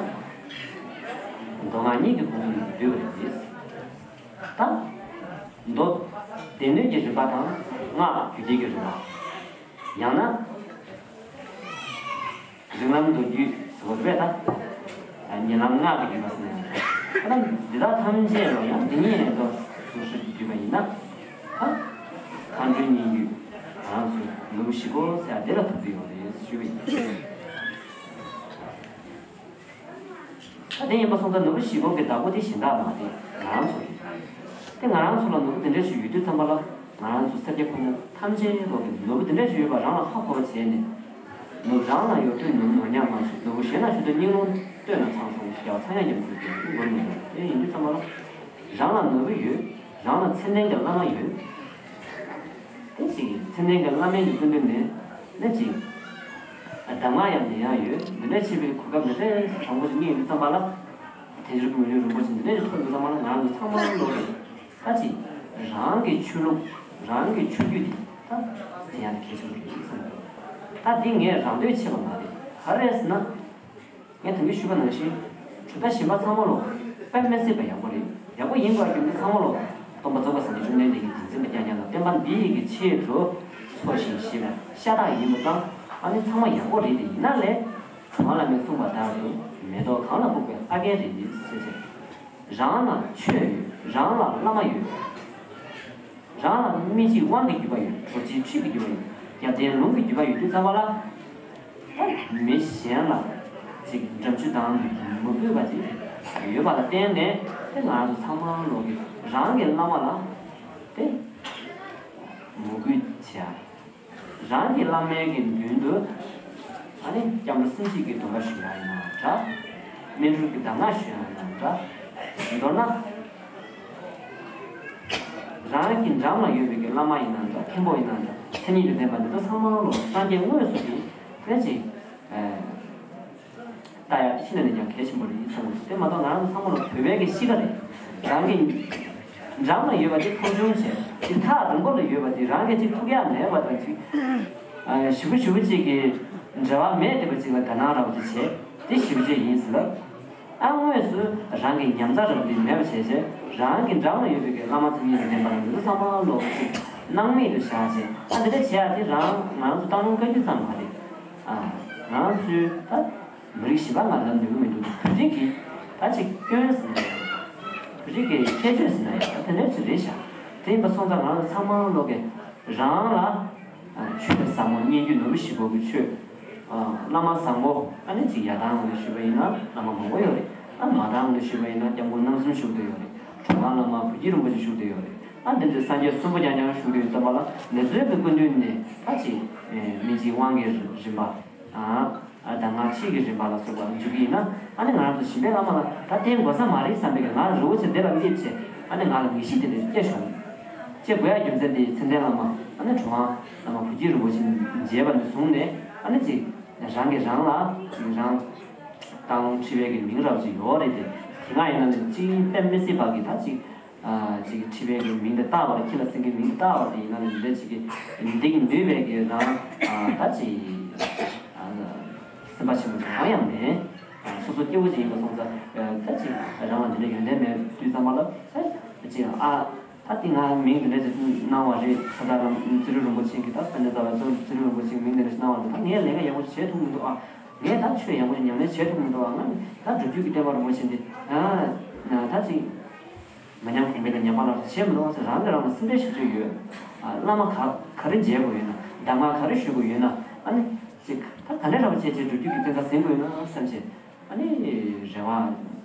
མདོ་སྔགས་གཉིས་ཀྱི་ཁོངས་སུ་བསྡུས་པ་རེད། ད་མདོ་སྡེ་སྣོད་ཀྱི་རིམ་པ་དང་སྔགས་རྒྱུད་སྡེ་གི་རིམ་པ། ཡང་ན་རིགས་ལམ་མདོ་རྒྱུད་ཟེར་བ་རེད་པས། ད་ཉེ་ལམ་སྔགས་ཀྱི་རྒྱུད་པ་ཟེར་ནས། ད་འདི་དག་ཐམས་ཅད་ལ་ཡང་འདི་ཉིད་ནས་མདོ་ཟུར་ཞིག་བསྡུས་པ་ཡིན་ན། ད་ མཁའ་འགྲོའི་སྙན་བརྒྱུད། ང་རང་ཚོ་ནོར་བུ་བཞི་སྐོར་ཟེར་ཡ་དེ་ལ་ཐུག་གི་ཡོད་རེད་ཞུས་པ་ཡིན། ད་དེ་ཡིན་པ་སོང་ཙང་ནོར་བུ་བཞི་སྐོར་གྱི་བདག་པོ་དེ་གཞན་དག་མ་རེད། ང་རང་ཚོ་རེད། དེ་ང་རང་ཚོ་ལ་ནོར་བུ་དེ་འདྲ་ཞིག་ཡོད་དུས་ཙམ་པ་ལ། ང་རང་ཚོ་སེར་སྐྱ་ཕོ་མོ་ཐམས་ཅད་ལོག་གི་ནོར་བུ་དེ་འདྲ་ཞིག་ཡོད་པ་རང་ལ་ཧ་གོ་བ་བྱས་ནས། ནོར་བུ་རང་ལ་ཡོད་དུས་ནོར་ནོར་ཉག་མ་ཞིག་ནོར་བུ་གཞན་ལ་ཞུ་དུས་སྙིང་རླུང་བཏོན་ན་ཚང་སོང་ཞེས་པ་ཚང་ཡང་རྒྱབ་དགོས་ཀྱི་མགོ་ནས་རེད། དེ་ཡིན་དུས་ཙམ་པ་ལ། རང་ལ་ནོར་བུ་ཡོད། རང་ལ་མཚན་ལྡན་གྱི་བླ་མ་ཡོད། དེ་ཅིག་མཚན་ལྡན་གྱི་བླ་མའི་གི་སྐུ་མདུན་ནས་ནི་ཅིག་གདམས་ངག་ཡང་ལེན་ཡང་ཡོད། འདི་འདྲ་བྱེད་པའི་གོ་སྐབས་འདི་འདྲ་དྲང་པོ་ཞིག་རྙེད་ཡོང་དུས་ཙམ་པ་ལ། དེ་ཕྱིར་མི་ལུས་རིན་པོ་ཆེ་འདི་འདྲ་ཞིག་ཐོབ་ཡོང་དུས་ཙམ་པ་ལ་ང་རང་ཚོ་ཚང་མ་ལོག་རེད། ད་ཅིག་རང་གི་ཆོས་ལུགས་རང་གི་ཆོས་བརྒྱུད་འདི་ད་ཟིན་ཡག་གལ་ཆེན་པོ་རེད་བསམ་གྱི་འདུག་ད་འདི་ངས་རང་འདོད་བྱས་པ་མ་རེད། ག་རེ་རེད་ཟེར་ན། ངས་ད་གིན་ཞུས་པ་ནང་བཞིན། གྲུབ་མཐའ་གཞན་པ་ཚང་མ་ལོ། དཔེ་མི་སྲིད་པ་ཡག་པོ་རེད། ཡག་པོ་ཡིན་དགོས་རྒྱུ་འདི་ཚང་མ་ལོ། སྟོན་པ་རྫོགས་པ་སངས་རྒྱས་བཅོམ་ལྡན་འདས་ཀྱི་བདེན་འཛིན་པ་རྐྱང་རྐྱང་དང་བསྟན་པ་འདི་ཡི་གི་ཆེད་དུ་འཚོ་ཞིང་གཞེས་པ་ཤ་སྟག་ཡིན་པ་ཙང་། ཨ་ནི་ཚང་མ་ཡག་པོ་རེད་དེ། ཡིན་ན་ལས། གྲུབ་དབང་བླ་མས་གསུངས་པ་ལྟར་དུ་མེ་ཏོག་གང་ལ་ཕོག་པའི་ལྷ་སྐལ་རེད་ཟེར་བྱས། རང་ལ་ཆོས་ཡོད། རང་ལ་བླ་མ་ཡོད། རང་ལ་སྨིན་བྱེད་དབང་གི་བརྒྱུད་པ་ཡོད། གྲོལ་བྱེད་ཆོས་ཀྱི་བརྒྱུད་པ་ཡོད། རྒྱབ་རྟེན་ལུང་གི་བརྒྱུད་པ་ཡོད་དུས་ཙམ་པ་ལ། མི་གཞན་ལ་ཅིག་འདྲ་མཆུ་དང་མོས་གུས་པ་ཅིག་ཡོད་པ་ལ་བརྟེན་ནས། དེ་ང་རང་ཚོ་ཚང་མ་ལོག་གི་རང་གི་བླ་མ་ལ་དེ་མོས་གུས་བྱེད་ཡ། རང་གི་བླ་མའི་གི་མདུན་དུ། ཨ་ནི་སྐྱབས་འགྲོ་གསུམ་བསྐྱེད་ཀྱི་སྡོམ་པ་ཞུ་ཡ་ཡིན་ན་འདྲ། སྨིན་གྲོལ་གྱི་གདམས་ངག་ཞུ་ཡ་ཡིན་ན་འདྲ། མདོར་ན། རང་གི་འགྲམ་ལ་ཡོད་པའི་གི་བླ་མ་ཡིན་ན་འདྲ། མཁན་པོ་ཡིན་ན་འདྲ། མཚན་ཉིད་དུ་ལྡན་པ་འདི་དག་ཚང་མ་ལོ་སངས་རྒྱས་དངོས་སུ་གི་ཕན་ཅིག་ལྟ་ཡག་དེ་ཤིན་ཏུ་ནས་ཀྱང་གལ་ཆེན་པོ་རེད་བསམ་གྱི་འདུག་དེ་མ་གཏོགས་ང་རང་ཚོ་ཚང་མ་ལ་བོད་པའི་གི་གཤིས་ཀ་རེད། རང་གི་འགྲམ་ལ་ཡོད་པ་དེ་མཐོང་ཆུང་བྱས། དེ་ཐག་རིང་པོ་ལ་ཡོད་པ་དེ་རང་གིས་ཅིག་ཐུག་ཡག་མེད་པ་དང་ཅིག་ཞེ་པོ་ཞེ་པོ་ཅིག་གི་འབྲེལ་བ་མེད་བསྡད་པ་ཅིག་ལ་དགའ་སྣང་ར་བ་ཅིག་བྱས། དེ་ཞེ་པོ་ཅིག་ཡིན་ཟེར་ལབ། ཨ་དངོས་སུ་རང་གི་ཉམས་རྩ་ར་བ་དེ་མེད་པ་བྱས་བྱས། རང་གི་འགྲམ་ལ་ཡོད་པའི་གི་བླ་མ་མཚན་ཉིད་དུ་ལྡན་པ་ལ་འདི་ཚོ་ཚང་མ་ལོག་ཅིག་སྣང་མེད་དུ་བཞག་བྱས། ཨ་འདི་འདྲ་བྱས་ཡག་དེ་རང་ང་རང་ཚོ་སྟག་ལུང་བཀའ་བརྒྱུད་ཙམ་མ་རེད། ཨ་ང་རང་ཚོའི་ད། མི་རིགས་གཞན་པ་ང་ལ་ནུས་གི་མི་འདུག་བོད་རིགས་ཀྱི་ད་ཅིག་སྐྱོན་ཟེར་ན་ཡང་། བོད་རིགས་ཀྱི་ཁྱད་ཆོས་ཟེར་ན་ཡང་ད་དེ་འདྲ་ཅིག་རེད་ཤག་དེ་ཡིན་པ་སོང་ཙང་ང་ཚང་མ་ལོག་གི་རང་ལ་ཆོས་ཟབ་མོ་སྙན་བརྒྱུད་ནོར་བུ་བཞི་སྐོར་གྱི་ཆོས། བླ་མ་བཟང་པོ་ཨ་ནི་ཅིག་ཡར་ཐང་ངོས་ནས་ཞུས་པ་ཡིན་ན་བླ་མ་མང་པོ་ཡོད་རེད། ཨ་མར་ཐང་ངོས་ནས་ཞུས་པ་ཡིན་ན་སྐྱབས་མགོན་རྣམ་གསུམ་བཞུགས་བསྡད་ཡོད་རེད། གྲུབ་དབང་བླ་མ་བུ་སྐྱེས་རིན་པོ་ཆེ་བཞུགས་བསྡད་ཡོད་རེད། ཨ་འདི་ཚོའི་སངས་རྒྱས་གསུམ་པོ་རྐྱང་རྐྱང་བཞུགས་བསྡད་ཡོད་ཙམ་པ་ལ་འདི་ཚོའི་གི་སྐུ་མདུན་ནས་ད་ཅིག་སྨིན་བྱེད་དབང་གི་རིམ་པ། ཨ་ད་ང་ཕྱིས་ཀྱི་རིམ་པ་ལ་སོགས་པ་འཇུག་གི་ཡིན་ན། ཨ་ནི་ང་རང་ཚོ་གཞན་པའི་བླ་མ་ལ་ད་བསྟེན་དགོས་ས་མ་རེད་བསམ་པའི་ང་རང་རི་བོ་ཆེ་འདི་ལ་སླེབས་བྱས། ཨ་ནི་ང་ལ་ངེས་ཤེས་དེ་འདྲ་སྐྱེས་བྱུང་། སྐྱེ་དགོས་ཡ་རྒྱུ་མཚན་དེ་མཚན་ལྡན་བླ་མ་ཨ་ནི་གྲུབ་དབང་བླ་མ་བུ་སྐྱེས་རིན་པོ་ཆེ་མཇལ་བ་ནས་བཟུང་ནས། ཨ་ནི་ཅིག་རང་གིས་རང་ལ་ཅིག་རང་སྟག་ལུང་ཁྲི་པའི་གི་མིང་ར་བ་ཅིག་ཡོད་རེད་དེ། དེ་སྔ་ཡིན་ན་ནི་ཅིག་དཔེ་མི་སྲིད་པ་གི་ད་ཅིག་ཨ་ཅིག་ཁྲི་པའི་གི་མིང་དེ་བཏགས་པ་རེད། ཁྱི་ལ་སེང་གེའི་མིང་དེ་བཏགས་པ་རེད། ཡིན་ན་ནི་འདི་ཅིག་གི་འདི་གི་འདུས་པའི་གི་རང་ཨ་ད་ཅིག་ཨ་སེམས་པ་ཆེན་པོ་ཅིག་གང་ཡང་མེད། ཨ་སོ་སོ་སྐྱེ་བོ་ཅིག་ཡིན་པ་སོང་ཙང་ཨ་ད་ཅིག་རང་ལ་འདི་འདྲ་ཡོན་ཏན་མེད་དུས་ཙམ་པ་ལ་ཨ་ཅིག་ཨ་ད་འདི་ང་མིང་འདི་འདྲ་ཅིག་གནང་བ་རེད། ཁ་ད་རང་ཚུལ་ཁྲིམས་རིན་པོ་ཆེ་གི་ད་དཔེ་འདི་ལྟ་བ་ཚུལ་ཁྲིམས་རིན་པོ་ཆེ་གི་མིང་འདི་འདྲ་ཞིག་གནང་བ་རེད། ད་ངས་ལས་ཀ་ཡག་པོ་ཞིག་བྱེད་ཐུབ་མི་འདུག་ཨ་ངས་ད་ཆོས་ཡག་པོ་ཞིག་ཉམས་ལེན་བྱེད་ཐུབ་མི་འདུག་ཨ་ང་ནི་ད་སྒྲུབ་བརྒྱུད་ཀྱི་བསྟན་པ་རིན་པོ་ཆེ་འདི་ཨ་ད་ཅིག་མི་ཉམས་གོང་འཕེལ་དང་ཉམས་པ་སླར་གསོ་བྱེད་མི་རུང་བ་ཟེར། རང་གིས་རང་ལ་སེམས་ཁྲལ་ཞེ་པོ་ཅིག་ཡོད། ཨ་བླ་མ་ག་ག་རེ་མཇལ་དགོས་ཡོད་ན། གདམས་ངག་ག་རེ་ཞུ་དགོས་ཡོད་ན། ཨ་ནི་ཅིག་ད་ག་འདྲ་འདྲ་པོ་བྱས་བྱས་སྒྲུབ་བརྒྱུད་ཀྱི་བཙན་ས་ཟིན་དགོས་ཡོད་ན་བསམ་བྱས། ཨ་ནི་རེ་བ་ཟེར་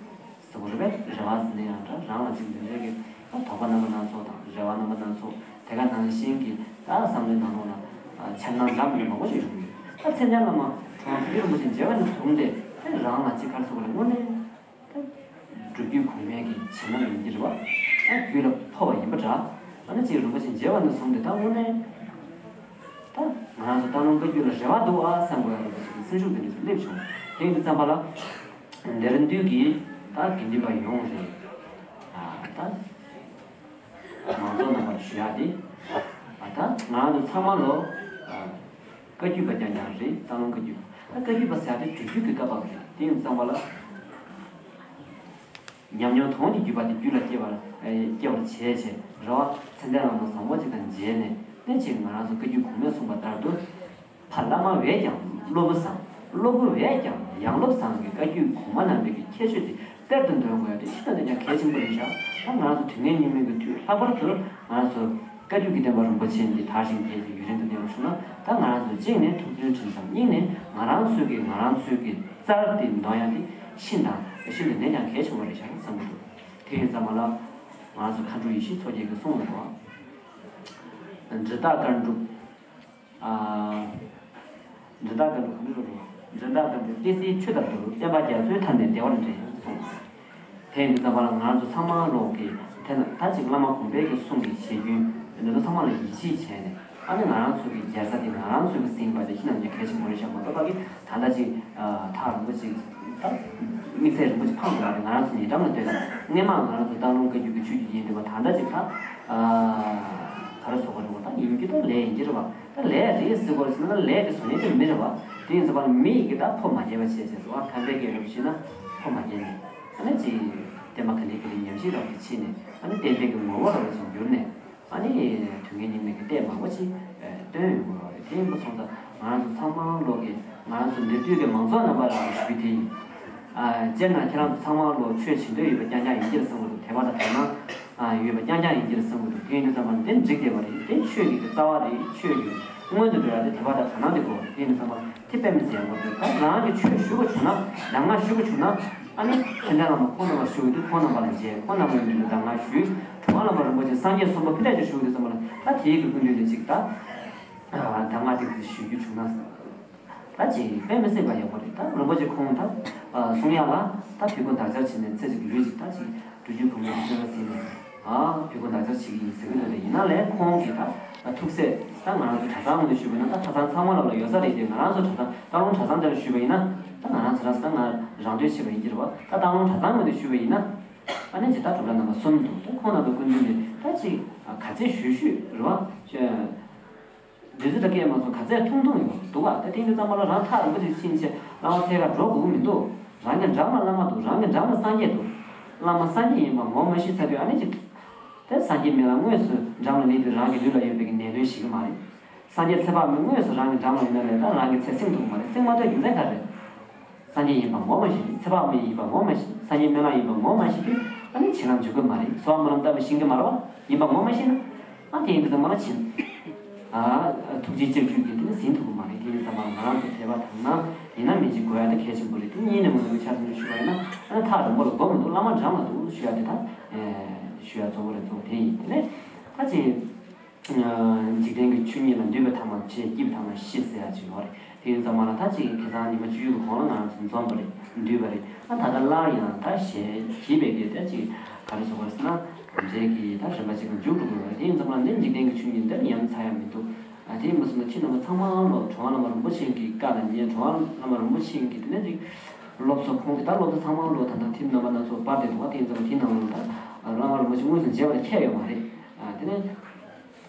དགོས་རེད་པས། རེ་བ་ཟེར་ན་ཡང་འདྲ། རང་ལ་ཅིག་འདི་འདྲའི་གི་ད་དོགས་པ་རྣམ་པ་སྣ་ཚོགས་དང་རེ་བ་རྣམ་པ་སྣ་ཚོགས། དེ་ག་ནང་བཞིན་གྱི་ད་བསམ་བློའི་ནང་ལོགས་ལ་འཆར་སྣང་འདྲ་མི་འདྲ་མང་པོ་ཞིག་ཡོང་གི་ཡོད། ད་མཚན་ལྡན་བླ་མ་གྲུབ་དབང་བུ་སྐྱེས་རིན་པོ་ཆེ་མཇལ་བ་ནས་བཟུང་སྟེ་ཨ་ནི་རང་ལ་ཅིག་ག་རེ་ཟེར་དགོས་རེད། དངོས་གནས། སྒྲུབ་བརྒྱུད་གོང་མའི་གི་བྱིན་རླབས་ཡིན་གྱི་རེད་བ། ཨ་རྒྱུད་ལ་ཕོག་པ་ཡིན་པ་འདྲ། ཨ་ནི་ཅིག་རིན་པོ་ཆེ་མཇལ་བ་ནས་བཟུང་སྟེ་ད་དངོས་གནས། ད་ང་རང་ཚོ་སྟག་ལུང་བཀའ་བརྒྱུད་ལ་རེ་བ་འདུག་ཨ་བསམ་དགོས་ཡ་རེད་པ་ཅིག་སེམས་ཤུགས་དེ་འདྲ་ཞིག་སླེབས་བྱུང་། དེ་ཡིན་དུས་ཙམ་པ་ལ། འདིར་འདུས་ཀྱི་ད་དགེ་འདུན་པ་ཡོངས་རེད། ཨ་ད། མང་ཚོགས་རྣམ་པར་ཞུ་ཡག་དེ། ཨ་ད་ང་རང་ཚོ་ཚང་མ་ལོ། ཨ་བཀའ་བརྒྱུད་པ་རྐྱང་རྐྱང་རེད། སྟག་ལུང་བཀའ་བརྒྱུད། ཨ་བཀའ་བརྒྱུད་པ་ཟེར་ཡག་དེ་སྒྲུབ་བརྒྱུད་ཀྱི་བཀའ་བབས་རེད། དེ་ཡིན་ཙམ་པ་ལ། ཉམས་མྱོང་དོན་གྱི་བརྒྱུད་པ་དེ་རྒྱུད་ལ་སྐྱེ་བར་ཨ་སྐྱེ་བར་བྱས་བྱས་རེད་བ། མཚན་ལྡན་བླ་མ་བཟང་པོ་ཅིག་དང་མཇལ་ནས་ནི་ཅིག་ང་རང་ཚོ་བཀའ་བརྒྱུད་གོང་མས་གསུངས་པ་ལྟར་དུ། ཕ་བླ་མ་བས་ཀྱང་སློབ་བུ་བཟང་། སློབ་བུ་བས་ཀྱང་ཡང་སློབ་བཟང་གི་བཀའ་བརྒྱུད་གོང་མ་རྣམ་པའི་གི་ཁྱད་ཆོས་དེ་གཏེར་དུ་འདོན་དགོས་ཡ་དེ་ཤིན་ཏུ་ནས་ཀྱང་གལ་ཆེན་པོ་རེད་ཤག་ད་ང་རང་ཚོ་དུས་ངན་སྙིགས་མའི་གི་དུས་ལྷག་པར་དུ་ང་རང་ཚོ་ བཀའ་བརྒྱུད་ཀྱི་བསྟན་པ་རིན་པོ་ཆེ་འདི་དར་ཞིང་རྒྱས་ཀྱི་ཡུན་རིང་དུ་གནས་པར་ཤོག་ན། ད་ང་རང་ཚོ་གཅིག་ནས་ཐུགས་མཐུན་དྲན་གསུམ། གཉིས་ནས་ང་རང་ཚོའི་གི་ང་རང་ཚོའི་གི་རྩར་དེ་འདོན་ཡ་དེ་ཤིན་ཏུ་ཤིན་ཏུ་ནས་ཀྱང་གལ་ཆེན་པོ་རེད་ཤག་བསམ་གྱི་འདུག་དེ་ཡིན་ཙམ་པ་ལ་ང་རང་ཚོ་མཁའ་འགྲོ་ཡེ་ཤེས་མཚོ་རྒྱལ་གྱི་གསུང་ལ་རོ། འབྲི་སྟག་དཀར་འབྲུག་ཨ། འབྲི་སྟག་དཀར་འབྲུག་གང་འགྲོ་རུང་། འབྲི་སྟག་དཀར་འབྲུག་ཏི་སེའི་ཆུ་ལྟར་དུ། བསྟན་པ་རྒྱ་མཚོའི་མཐའ་ནས་བདེ་བར་འདྲེན་གསུངས། དེ་ཡིན་དུས་ཙམ་པ་ལ་ང་ཚོ་ཚང་མ་ལོག་གི་དེ་ན་ད་ཅིག་བླ་མ་གོང་འཕེལ་གྱི་གསུང་གི་བྱེད་རྒྱུན་འདི་ཚོ་ཚང་མ་ལ་ཡིད་ཆེས་བྱས་ནས། ཨ་ནི་ང་རང་ཚོ་གི་རྒྱལ་ས་དེ་ང་རང་ཚོ་གི་ཟིན་པ་དེ་ཤིན་ཏུ་ནས་གལ་ཆེན་པོ་རེད་ཤག་མ་གཏོགས་པ་གི་ད་ལྟ་ཅིག་ཐག་རིང་པོ་ཅིག་ད་དམིགས་བསལ་རིང་པོ་ཅིག་འཕངས་དགོས་པ་དེ་ང་རང་ཚོ་ཉེ་འགྲམ་ལ་སྡོད་ན། སྔས་མ་ང་རང་ཚོ་སྟག་ལུང་བཀའ་བརྒྱུད་ཀྱི་ཆོས་བརྒྱུད་ཡིན་དུས་པ་ད་ལྟ་ཅིག་ད་ག་རེ་ཟེར་དགོས་རེད་པ། ད་ཡིན་རྒྱུ་ད་ལས་ཡིན་གྱི་རེད་པ། ད་ལས་རེད་ཟེར་དགོས་རེད་ཟེར་ན། ད་ལས་དེ་བཟོ་མཁན་དེ་མི་རེད་པ། དེ་ཡིན་ཙམ་པ་ལ་མི་ཡི་གི་ད་ཕོ་མ་རྒྱས་པ་བྱས་བྱས་སོ། ཨ་ཁམས་པའི་སྐད་རབ་ཤེས་ན་ཕོ་མ་རྒྱས་ནས། ཨ་ནི་ཅིག་བསྟན་པ་ག་ལེ་ག་ལེ་ཉམས་ཞིབ་རབ་ཏུ་ཕྱིན་ནས། ཨ་ནི་བསྟན་པའི་གི་ངོ་བོ་རབ་ཅིག་འགྱུར་ནས། ཨ་ནི་དུས་ངན་སྙིགས་མའི་གི་ལྟས་མང་པོ་ཅིག་སྟོན་ཡོང་གི་རེད། དེ་ཡིན་པ་སོང་ཙང་ང་རང་ཚོ་ཚང་མ་ལོག་གི་ང་རང་ཚོ་འདིར་འདུས་ཀྱི་མང་ཚོགས་རྣམ་པ་ལ་ཞུ་རྒྱུ་དེ་ཡིན། ཨ་སྤྱིར་ན་ཁྱེད་རང་ཚོ་ཚང་མ་ལོག་ཆོས་བྱེད་འདོད་ཡོད་པ་རྐྱང་རྐྱང་ཡིན་གྱི་རེད་བསམ་གྱི་འདུག་དད་པ་དང་དག་སྣང་ཡོད་པ་རྐྱང་རྐྱང་ཡིན་གྱི་རེད་བསམ་གྱི་འདུག་དེ་ཡིན་དུས་ཙམ་པ་འདི་འགྲིག་བསྡད་པ་རེད། དེ་ཆོས་ཀྱི་རྩ་བ་རེད། ཆོས་ཀྱི་སྔོན་དུ་འགྲོ་ཡ་དེ་དད་པ་དང་དག་སྣང་དེ་དགོས་རེད། དེ་ཡིན་དུས་ཙམ་པ་དེ་དཔེ་མི་སྲིད་ཡག་པོ་རེད། ད་རང་གི་ཆོས་ཞུ་དགོས་བྱུང་ན། གདམས་ངག་ཞུ་དགོས་བྱུང་ན། ཨ་ནི་དཔལ་ལྡན་བླ་མ་ཁོང་རྣམ་པ་ཞུ་དུས་ཁོང་རྣམ་པ་ལ་མཇལ། ཁོང་རྣམ་པ་ཡིན་དུས་གདམས་ངག་ཞུས། གྲུབ་དབང་བླ་མ་རིན་པོ་ཆེ་སངས་རྒྱས་གསུམ་པོ་ཕུ་ཐག་ཆོད་ཞུ་དུས་ཙམ་པ་ལ། ད་དེའི་གི་སྐུ་མདུན་ལ་ཅིག་ད་གདམས་ངག་ཏིག་ཙི་ཞུ་རྒྱུ་བྱུང་ན། ད་ཅིག་དཔེ་མི་སྲིད་པ་ཡག་པོ་རེད། ད་རིན་པོ་ཆེ་ཁོང་ད་གསུང་ཡག་ལ་ད་ཕུལ་སྐུ་འདག་སྦྱར་བྱས་ནས་ཚེ་གཅིག་ལུས་གཅིག་ད་ཅིག་འགྲུལ་བཞུད་བུ་མོ་གི་སྤྱོད་པ་ཟིན་ནས། ཨ་ཕུལ་སྐུ་འདག་སྦྱར་བྱེད་ཀྱི་ཡིན་ཟེར་གྱི་འདུག་དེ་ཡིན་ན་ལས་ཁོང་གིས་ད་ཐུགས་སྲས་ད་ང་རང་ཚོ་གྲྭ་ཚང་ངོས་ནས་ཞུས་པ་ཡིན་ན། ད་གྲྭ་ཚང་ཚང་མ་ལ་ལ་ཡོད་ས་རེད་དེ། ང་རང་ཚོ་གྲྭ་ཚང་སྟག་ལུང་གྲྭ་ཚང་དེ་ལ་ཞུས་པ་ཡིན་ན། ད་ང་རང་ཚོ་རང་ཚོ་ད་ང་རང་འདོད་བྱས་པ་ཡིན་གྱི་རེད་བ། ད་སྟག་ལུང་གྲྭ་ཚང་ངོས་ནས་ཞུས་པ་ཡིན་ན། ཨ་ནི་ཇི་ལྟར་གྲུབ་ལ་རྣམ་པ་གསུམ་འདུག་ད་ཁོང་རྣམ་པའི་སྐུ་མདུན་ནས་ད་ཅིག་ག་ཚད་ཞུས་ཞུས་རེད་བ། བདུད་རྩི་དང་སྐད་མ་སོགས་ག་ཚད་འཐུང་འཐུང་ཡོང་འདུག་བ། ད་དེ་འདྲ་ཙམ་པ་ལ་རང་ཐག་རིང་པོ་ཅིག་ཕྱིན་ཆད་བླ་མ་འཚོལ་གར་འགྲོ་དགོས་ཀྱི་མི་འདུག་རང་གི་འགྲམ་ལ་བླ་མ་འདུག་རང་གི་འགྲམ་ལ་སངས་རྒྱས་འདུག་བླ་མ་སངས་རྒྱས་ཡིན་པ་ངོ་མ་ཤེས་ཚར་དུས། ཨ་ནི་ཅིག་དེ་སངས་རྒྱས་མི་ལ་དངོས་སུ་འགྲམ་ལ་སླེབས་དུས་རང་གི་ལུས་ལ་ཡོད་པའི་གི་ནད་གདོན་ཞི་གི་མ་རེད། སངས་རྒྱས་ཚེ་དཔག་མེད་དངོས་སུ་རང་གི་འགྲམ་ལ་ཡོད་ན་ལས་ད་རང་གི་ཚེ་བསྲིང་ཐུབ་ཀྱི་མ་རེད། བསྲིང་མ་ཐུབ་རྒྱུ་མཚན་ག་རེ་རེད། སངས་རྒྱས་ཡིན་པ་ངོ་མ་ཤེས། ཚེ་དཔག་མེད་ཡིན་པ་ངོ་མ་ཤེས། སངས་རྒྱས་སྨོན་ལམ་ཡིན་པ་ངོ་མ་ཤེས་དུས། ཨ་ནི་བྱིན་རླབས་འཇུག་གི་མ་རེད། ཚེ་དཔག་སྨོན་ལམ་བཏབ་པ་ཤེས་ཀྱི་མ་རེད་བ། ཡིན་པ་ངོ་མ་ཤེས་ན། ཨ་དེ་ཡིན་དུས་ཙམ་པ་ལ་བྱིན། ཨ་ཐུགས་རྗེ་ལྕགས་ཀྱུས་ཀྱིས་དེ་ནི་ཟིན་ཐུབ་ཀྱི་མ་རེད། དེ་ཡིན་ཙམ་པ་ལ་ང་རང་ཚོ་དད་པ་དག་སྣང་ཡིན་ན་མིན་གྱི་དགོས་ཡ་དེ་གལ་ཆེན་པོ་རེད། དེ་གཉིས་ནས་མ་ནུས་པའི་ཆ་ཚང་ཞུ་བ་ཡིན་ན། ཨ་ནི་ཐག་རིང་པོ་ལ་དགོས་མི་འདུག་བླ་མ་འགྲམ་ལ་འདུག་ཞུ་ཡ་དེ་ད་ཞུ་ཡ་གཙོ་བོ་རེད། གཙོ་བོ་དེ་ཡིན། དེ་ནས་ད་ཅིག་འཇིག་རྟེན་གྱི་ཆོས་ཉིད་ལ་འདུས་པའི་ཐ་མ་བྱས། སྐྱིད་པའི་ཐ་མ་ཤི་ཟེར་ཡ་ཅིག་ཡོད་རེད། དེ་ཡིན་ཙམ་པ་ལ་ད་ཅིག་ཁ་སང་ཉི་མ་བཅུ་ཡོད་ཀྱི་གོང་ལ་ང་རང་ཚོ་འཛོམས་པ་རེད། འདུས་པ་རེད། ཨ་ད་ལྟ་སླར་ཡང་ད་གཞན་གྱིས་པའི་གི་ད་ཅིག་ག་རེ་ཟེར་དགོས་ཟེར་ན། འབྲས་ཀྱི་ད་རིམ་པ་ཅིག་ལ་འཇུག་འགྲོ་དགོས་པ་རེད། དེ་ཡིན་ཙམ་པ་ལ་འདི་འཇིག་རྟེན་གྱི་ཆོས་ཉིད་འདིར་ཡ་མཚར་ཡ་མི་འདུག་ཨ་དེ་ཡིན་པ་སོང་ན་ཁྱེད་རྣམ་པ་ཚང་མ་ལོ་གྲུབ་དབང་བླ་མ་རིན་པོ་ཆེ་གི་བཀའ་ལ་ཉན། གྲུབ་དབང་བླ་མ་རིན་པོ་ཆེ་གི་དེ་ནས་ཅིག་སློབ་གསོ་ཁོང་གི་ད་སློབ་གྲྭ་ཚང་མ་ལོ་ད་ལྟ་ཁྱེད་རྣམ་པ་སྣ་ཚོགས་པར་དེ་འདུག་བ། དེ་ཡིན་ཙམ་པ་དེ་ནང་ལ་ད་བླ་མ་རིན་པོ་ཆེ་དངོས་སུ་མཇལ་བར་ཁྱད་ཡོད་མ་རེད། ཨ་དེ་ནས།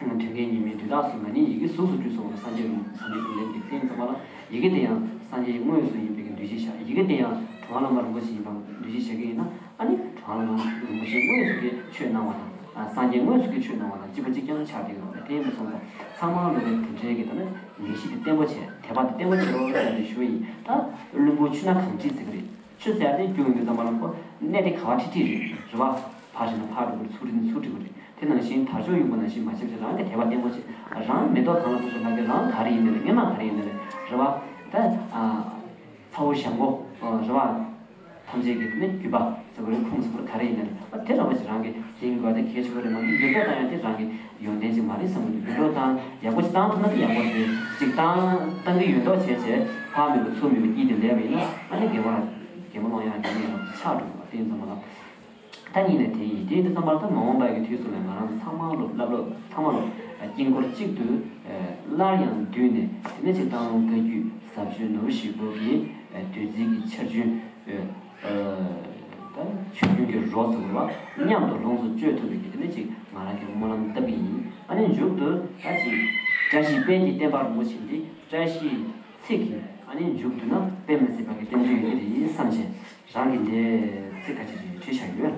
དོན་ཀའི་ཉི་མའི་དུས་རྟགས་སུ་ང་ནི་ཡི་གེ་གཟུགས་སུ་སྤྲུལ་སོང་། སངས་རྒྱས་རིན་པོ་ཆེ་ལེགས་ཀྱི་བསྟན་ཙམ་པ་ལ་ཡི་གེ་དེ་ཡང་སངས་རྒྱས་དངོས་སུ་ཡིན་པའི་འདུ་ཤེས་བཞག་ཡི་གེ་དེ་ཡང་གྲུབ་དབང་བླ་མ་རིན་པོ་ཆེ་ཡིན་པ་འདུ་ཤེས་བཞག་གི་ཡིན་ན། ཨ་ནི་གྲུབ་དབང་བླ་མ་རིན་པོ་ཆེ་དངོས་སུ་གི་ཆོས་གནང་བ་དང་། ཨ་སངས་རྒྱས་དངོས་སུ་གི་ཆོས་གནང་བ་དང་གཅིག་པ་གཅིག་རྐྱང་ཆགས་བསྡད་ཡོད་རེད། དེ་ཡིན་པ་སོང་ཙང་ཚང་མ་ལོ་རེ་དེ་འདྲའི་གི་ད་ནི་ལས་གཞི་དེ་བརྟན་པོ་བྱས། དད་པ་དེ་བརྟན་པོ་བྱེད་རོགས་ཟེར་ཏེ་ཞུ་བ་ཡིན། ད་བླུན་པོ་ཆུ་སྣ་གང་འཁྲིད་ཟེར་གི་རེད། ཆུ་ཟེར་ཡ་དེ་རྒྱུན་ཡོད་ཙམ་པ་ལ་ཁོ་གནས་དེ་ག་བ་ཁྲིད་ཁྲིད་རེད། རེད་བ། ཕར་ཁྲིད་ན་ཕར་འགྲོ་གི་རེད། ཚུར་ཁྲིད་ན་ཚུར་ཁྲིད་གི་རེད། དེ་ནང་བཞིན་དར་ལྕོག་གཡུག་པ་ནང་བཞིན་མ་བྱེད་ཅིག་རང་གི་དད་པ་བརྟན་པོ་བྱེད། རང་མེ་ཏོག་གང་ལ་ཐུག་སོང་ན་གི་རང་ག་རེ་ཡིན་ནའི་རེད། སྔས་མ་ག་རེ་ཡིན་ནའི་རེད། རེད་བ། ད་ཨ་ཚ་བོ་ཞང་པོ་རེད་བ། ཐམས་ཅད་ཀྱི་དེ་ནི་རྒྱུད་པ་ཟེར་བ་རེད། ཁུངས་ཟེར་བ་རེད། ག་རེ་ཡིན་ནའི་རེད། ཨ་དེ་རང་བ་ཞིག་རང་གི་ཟིན་དགོས་པ་དེ་གལ་ཆེ་བ་རེད་མ་གཏོགས། ཡོན་ཏན་དང་ཡང་དེ་རང་གི་ཡོན་ཏན་ཅིག་མ་རེད་བསམ་གི་འདུག་ཡོན་ཏོག་བཏང་ཡག་པོ་ཞིག་བཏང་ཐུབ་ན་དེ་ཡག་པོ་རེད། ཅིག་བཏང་བཏང་གི་ཡོན་ཏོག་བྱས་བྱས་ཕར་མེད་པ་ཚུར་མེད་པ་སྐྱིད་དེ་ལས་པ་ཡིན་ན། ཨ་ནི་དགེ་བ་དགེ་མ་སློང་ཡང་དགེ་མི་ཡང་ཆགས་འགྲོ་གི་རེད་བ། དེ་ཡིན་ཙམ་པ་ལ། ད་ཉིད་ནས་དེ་ཡིན། དེ་ཡིན་དུས་ཙམ་པར་ད་མ་འོངས་པ་གི་དུས་སུ་ལ་ང་རང་ཚོ་ཚང་མ་ལོ་བསླབ་ལོ་ཚང་མ་ལོ་དཀྱིལ་འཁོར་གཅིག་ཏུ་སླར་ཡང་འདུས་ནས། དེ་ནས་ཅིག་སྟག་ལུང་བཀའ་བརྒྱུད་ཟབ་ཆོས་ནོར་བུ་ཞིག་པོ་གི་བདུད་རྩི་གི་ཆར་རྒྱུན། ད་ཆུ་རྒྱུན་གྱི་རོ་ཟེར་བ་མཉམ་དུ་ལོངས་སུ་སྤྱོད་ཐུབ་པའི་གི་དེ་ནས་ཅིག་ང་རང་གི་སྨོན་ལམ་བཏབ་ཀྱི་ཡིན། ཨ་ནི་མཇུག་ཏུ་ད་ཅིག་བཀྲ་ཤིས་དཔལ་གྱི་བསྟན་པ་རིན་པོ་ཆེ་འདི་བཀྲ་ཤིས་ཚིག་གི་ཨ་ནི་མཇུག་ཏུ་ན་དཔེ་མི་སྲིད་པ་གི་བསྟན་བཅོས་ཡོད་ཀྱི་རེད་བསམ་བྱས། རང་གི་འདས་ཚིག་ཁ་ཅིག་ཅིག་བྲིས་བཞག་ཡོད།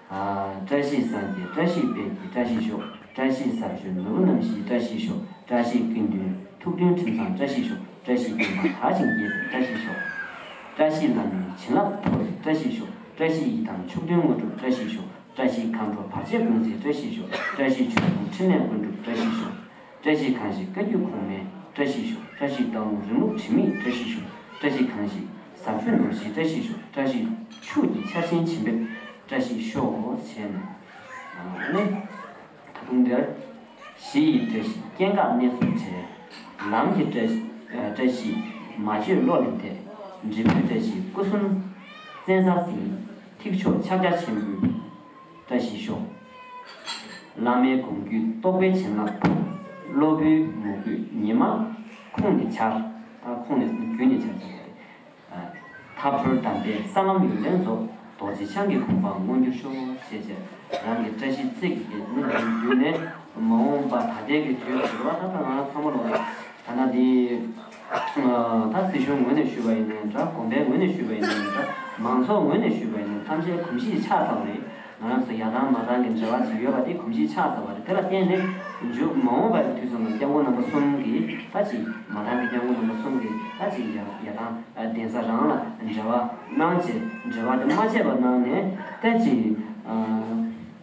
ཨ། བཀྲ་ཤིས་སངས་རྒྱས་བཀྲ་ཤིས་དཔལ་གྱི་བཀྲ་ཤིས་ཤོག་བཀྲ་ཤིས་ཟབ་ཆོས་ནོར་བུ་རྣམ་བཞིའི་བཀྲ་ཤིས་ཤོག་བཀྲ་ཤིས་ཀུན་འདུས་ཐུགས་མཐུན་ཁྲིམས་གཙང་བཀྲ་ཤིས་ཤོག་བཀྲ་ཤིས་སྟོན་པ་དར་ཞིང་རྒྱས་པའི་བཀྲ་ཤིས་ཤོག་བཀྲ་ཤིས་བླ་མའི་བྱིན་རླབས་འཕོ་བའི་བཀྲ་ཤིས་ཤོག་བཀྲ་ཤིས་ཡི་དམ་མཆོག་ཐུན་དངོས་གྲུབ་བཀྲ་ཤིས་ཤོག་བཀྲ་ཤིས་མཁའ་འགྲོ་བར་ཆད་ཀུན་སེལ་བཀྲ་ཤིས་ཤོག་བཀྲ་ཤིས་ཆོས་སྐྱོང་ཕྲིན་ལས་ཀུན་སྒྲུབ་བཀྲ་ཤིས་ཤོག་བཀྲ་ཤིས་གང་ཞིག་བཀའ་བརྒྱུད་གོང་མའི་བཀྲ་ཤིས་ཤོག་བཀྲ་ཤིས་རྟ་ལུང་རིང་ལུགས་དྲི་མེད་བཀྲ་ཤིས་ཤོག་བཀྲ་ཤིས་གང་ཞིག་ཟབ་ཆོས་ནོར་བཞིའི་བཀྲ་ཤིས་ཤོག་བཀྲ་ཤིས་ཕྱུགས་ཀྱི་ཆར་ཆེན་བྱིན་པའི་བཀྲ་ཤིས་ཤོག་ཟེར་ནས། ཨ་ནི། ད་དུང་འདིར། གཞི་ཡི་བཀྲ་ཤིས་སྐྱེ་འགག་གནས་གསུམ་བྲལ། ལམ་གྱི་བཀྲ་ཤིས་བཀྲ་ཤིས་མ་བཅོས་བློ་ལ་འདས། འབྲས་བུའི་བཀྲ་ཤིས་སྐུ་གསུམ་བཙན་ས་ཟིན། ཐེག་མཆོག་ཕྱག་རྒྱ་ཆེན་པོའི་བཀྲ་ཤིས་ཤོག་བླ་མའི་དགོངས་བརྒྱུད་རྟོགས་པའི་བྱིན་རླབས་དང་། སློབ་བུའི་མོས་གུས་ཉི་མ་ཁོང་ནས་འཆར། ད་ཁོང་ནས་རྒྱུད་ནས་འཆར་ཟེར་བ་རེད། ཐབས་གྲོལ་དམ་པའི་ས་ལམ་ཡོན་ཏན་རྫོགས། རྡོ་རྗེ་འཆང་གི་གོ་འཕང་མངོན་འགྱུར་ཤོག་ཞེས་བྱས། རང་གི་བཀྲ་ཤིས་ཚིག་གི་བརྒྱུད་ནས། མ་འོངས་པ་ད་ལྟའི་གི་དུས་སུ་གྱུར་པ་ད་ལྟ་ང་རང་ཚང་མ་ལོ་ད་ན་འདི་ད་སྲིད་གཞུང་ངོས་ནས་ཞུས་པ་ཡིན་ནའི་འདྲ། གོང་འཕེལ་ངོས་ནས་ཞུས་པ་ཡིན་ནའི་འདྲ། མང་ཚོགས་ངོས་ནས་ཞུས་པ་ཡིན་ནའི་ཐམས་ཅད་གོམས་གཤིས་ཆགས་ཚར་བ་རེད། ང་རང་ཚོ་ཡར་ཐང་མར་ཐང་གི་འབྲེལ་བ་ཅིག་ཡོད་པ་དེ་གོམས་གཤིས་ཆགས་ཚར་བ་རེད། དེ་ལ་བརྟེན་ནས་མཇུག་མ་འོངས་པའི་དུས་ཚོད་ནང་སྐྱབས་མགོན་རྣམ་པ་གསུམ་གྱིས་ད་ཅིག་མར་ཐང་གི་སྐྱབས་མགོན་རྣམ་པ་གསུམ་གྱིས་ད་ཅིག་ཡར་ཡར་ཐང་གདན་ས་རང་ལ་འབྲེལ་བ་གནང་བྱས། འབྲེལ་བ་དེ་མ་ཆད་པ་གནང་ནས་ད་ཅིག་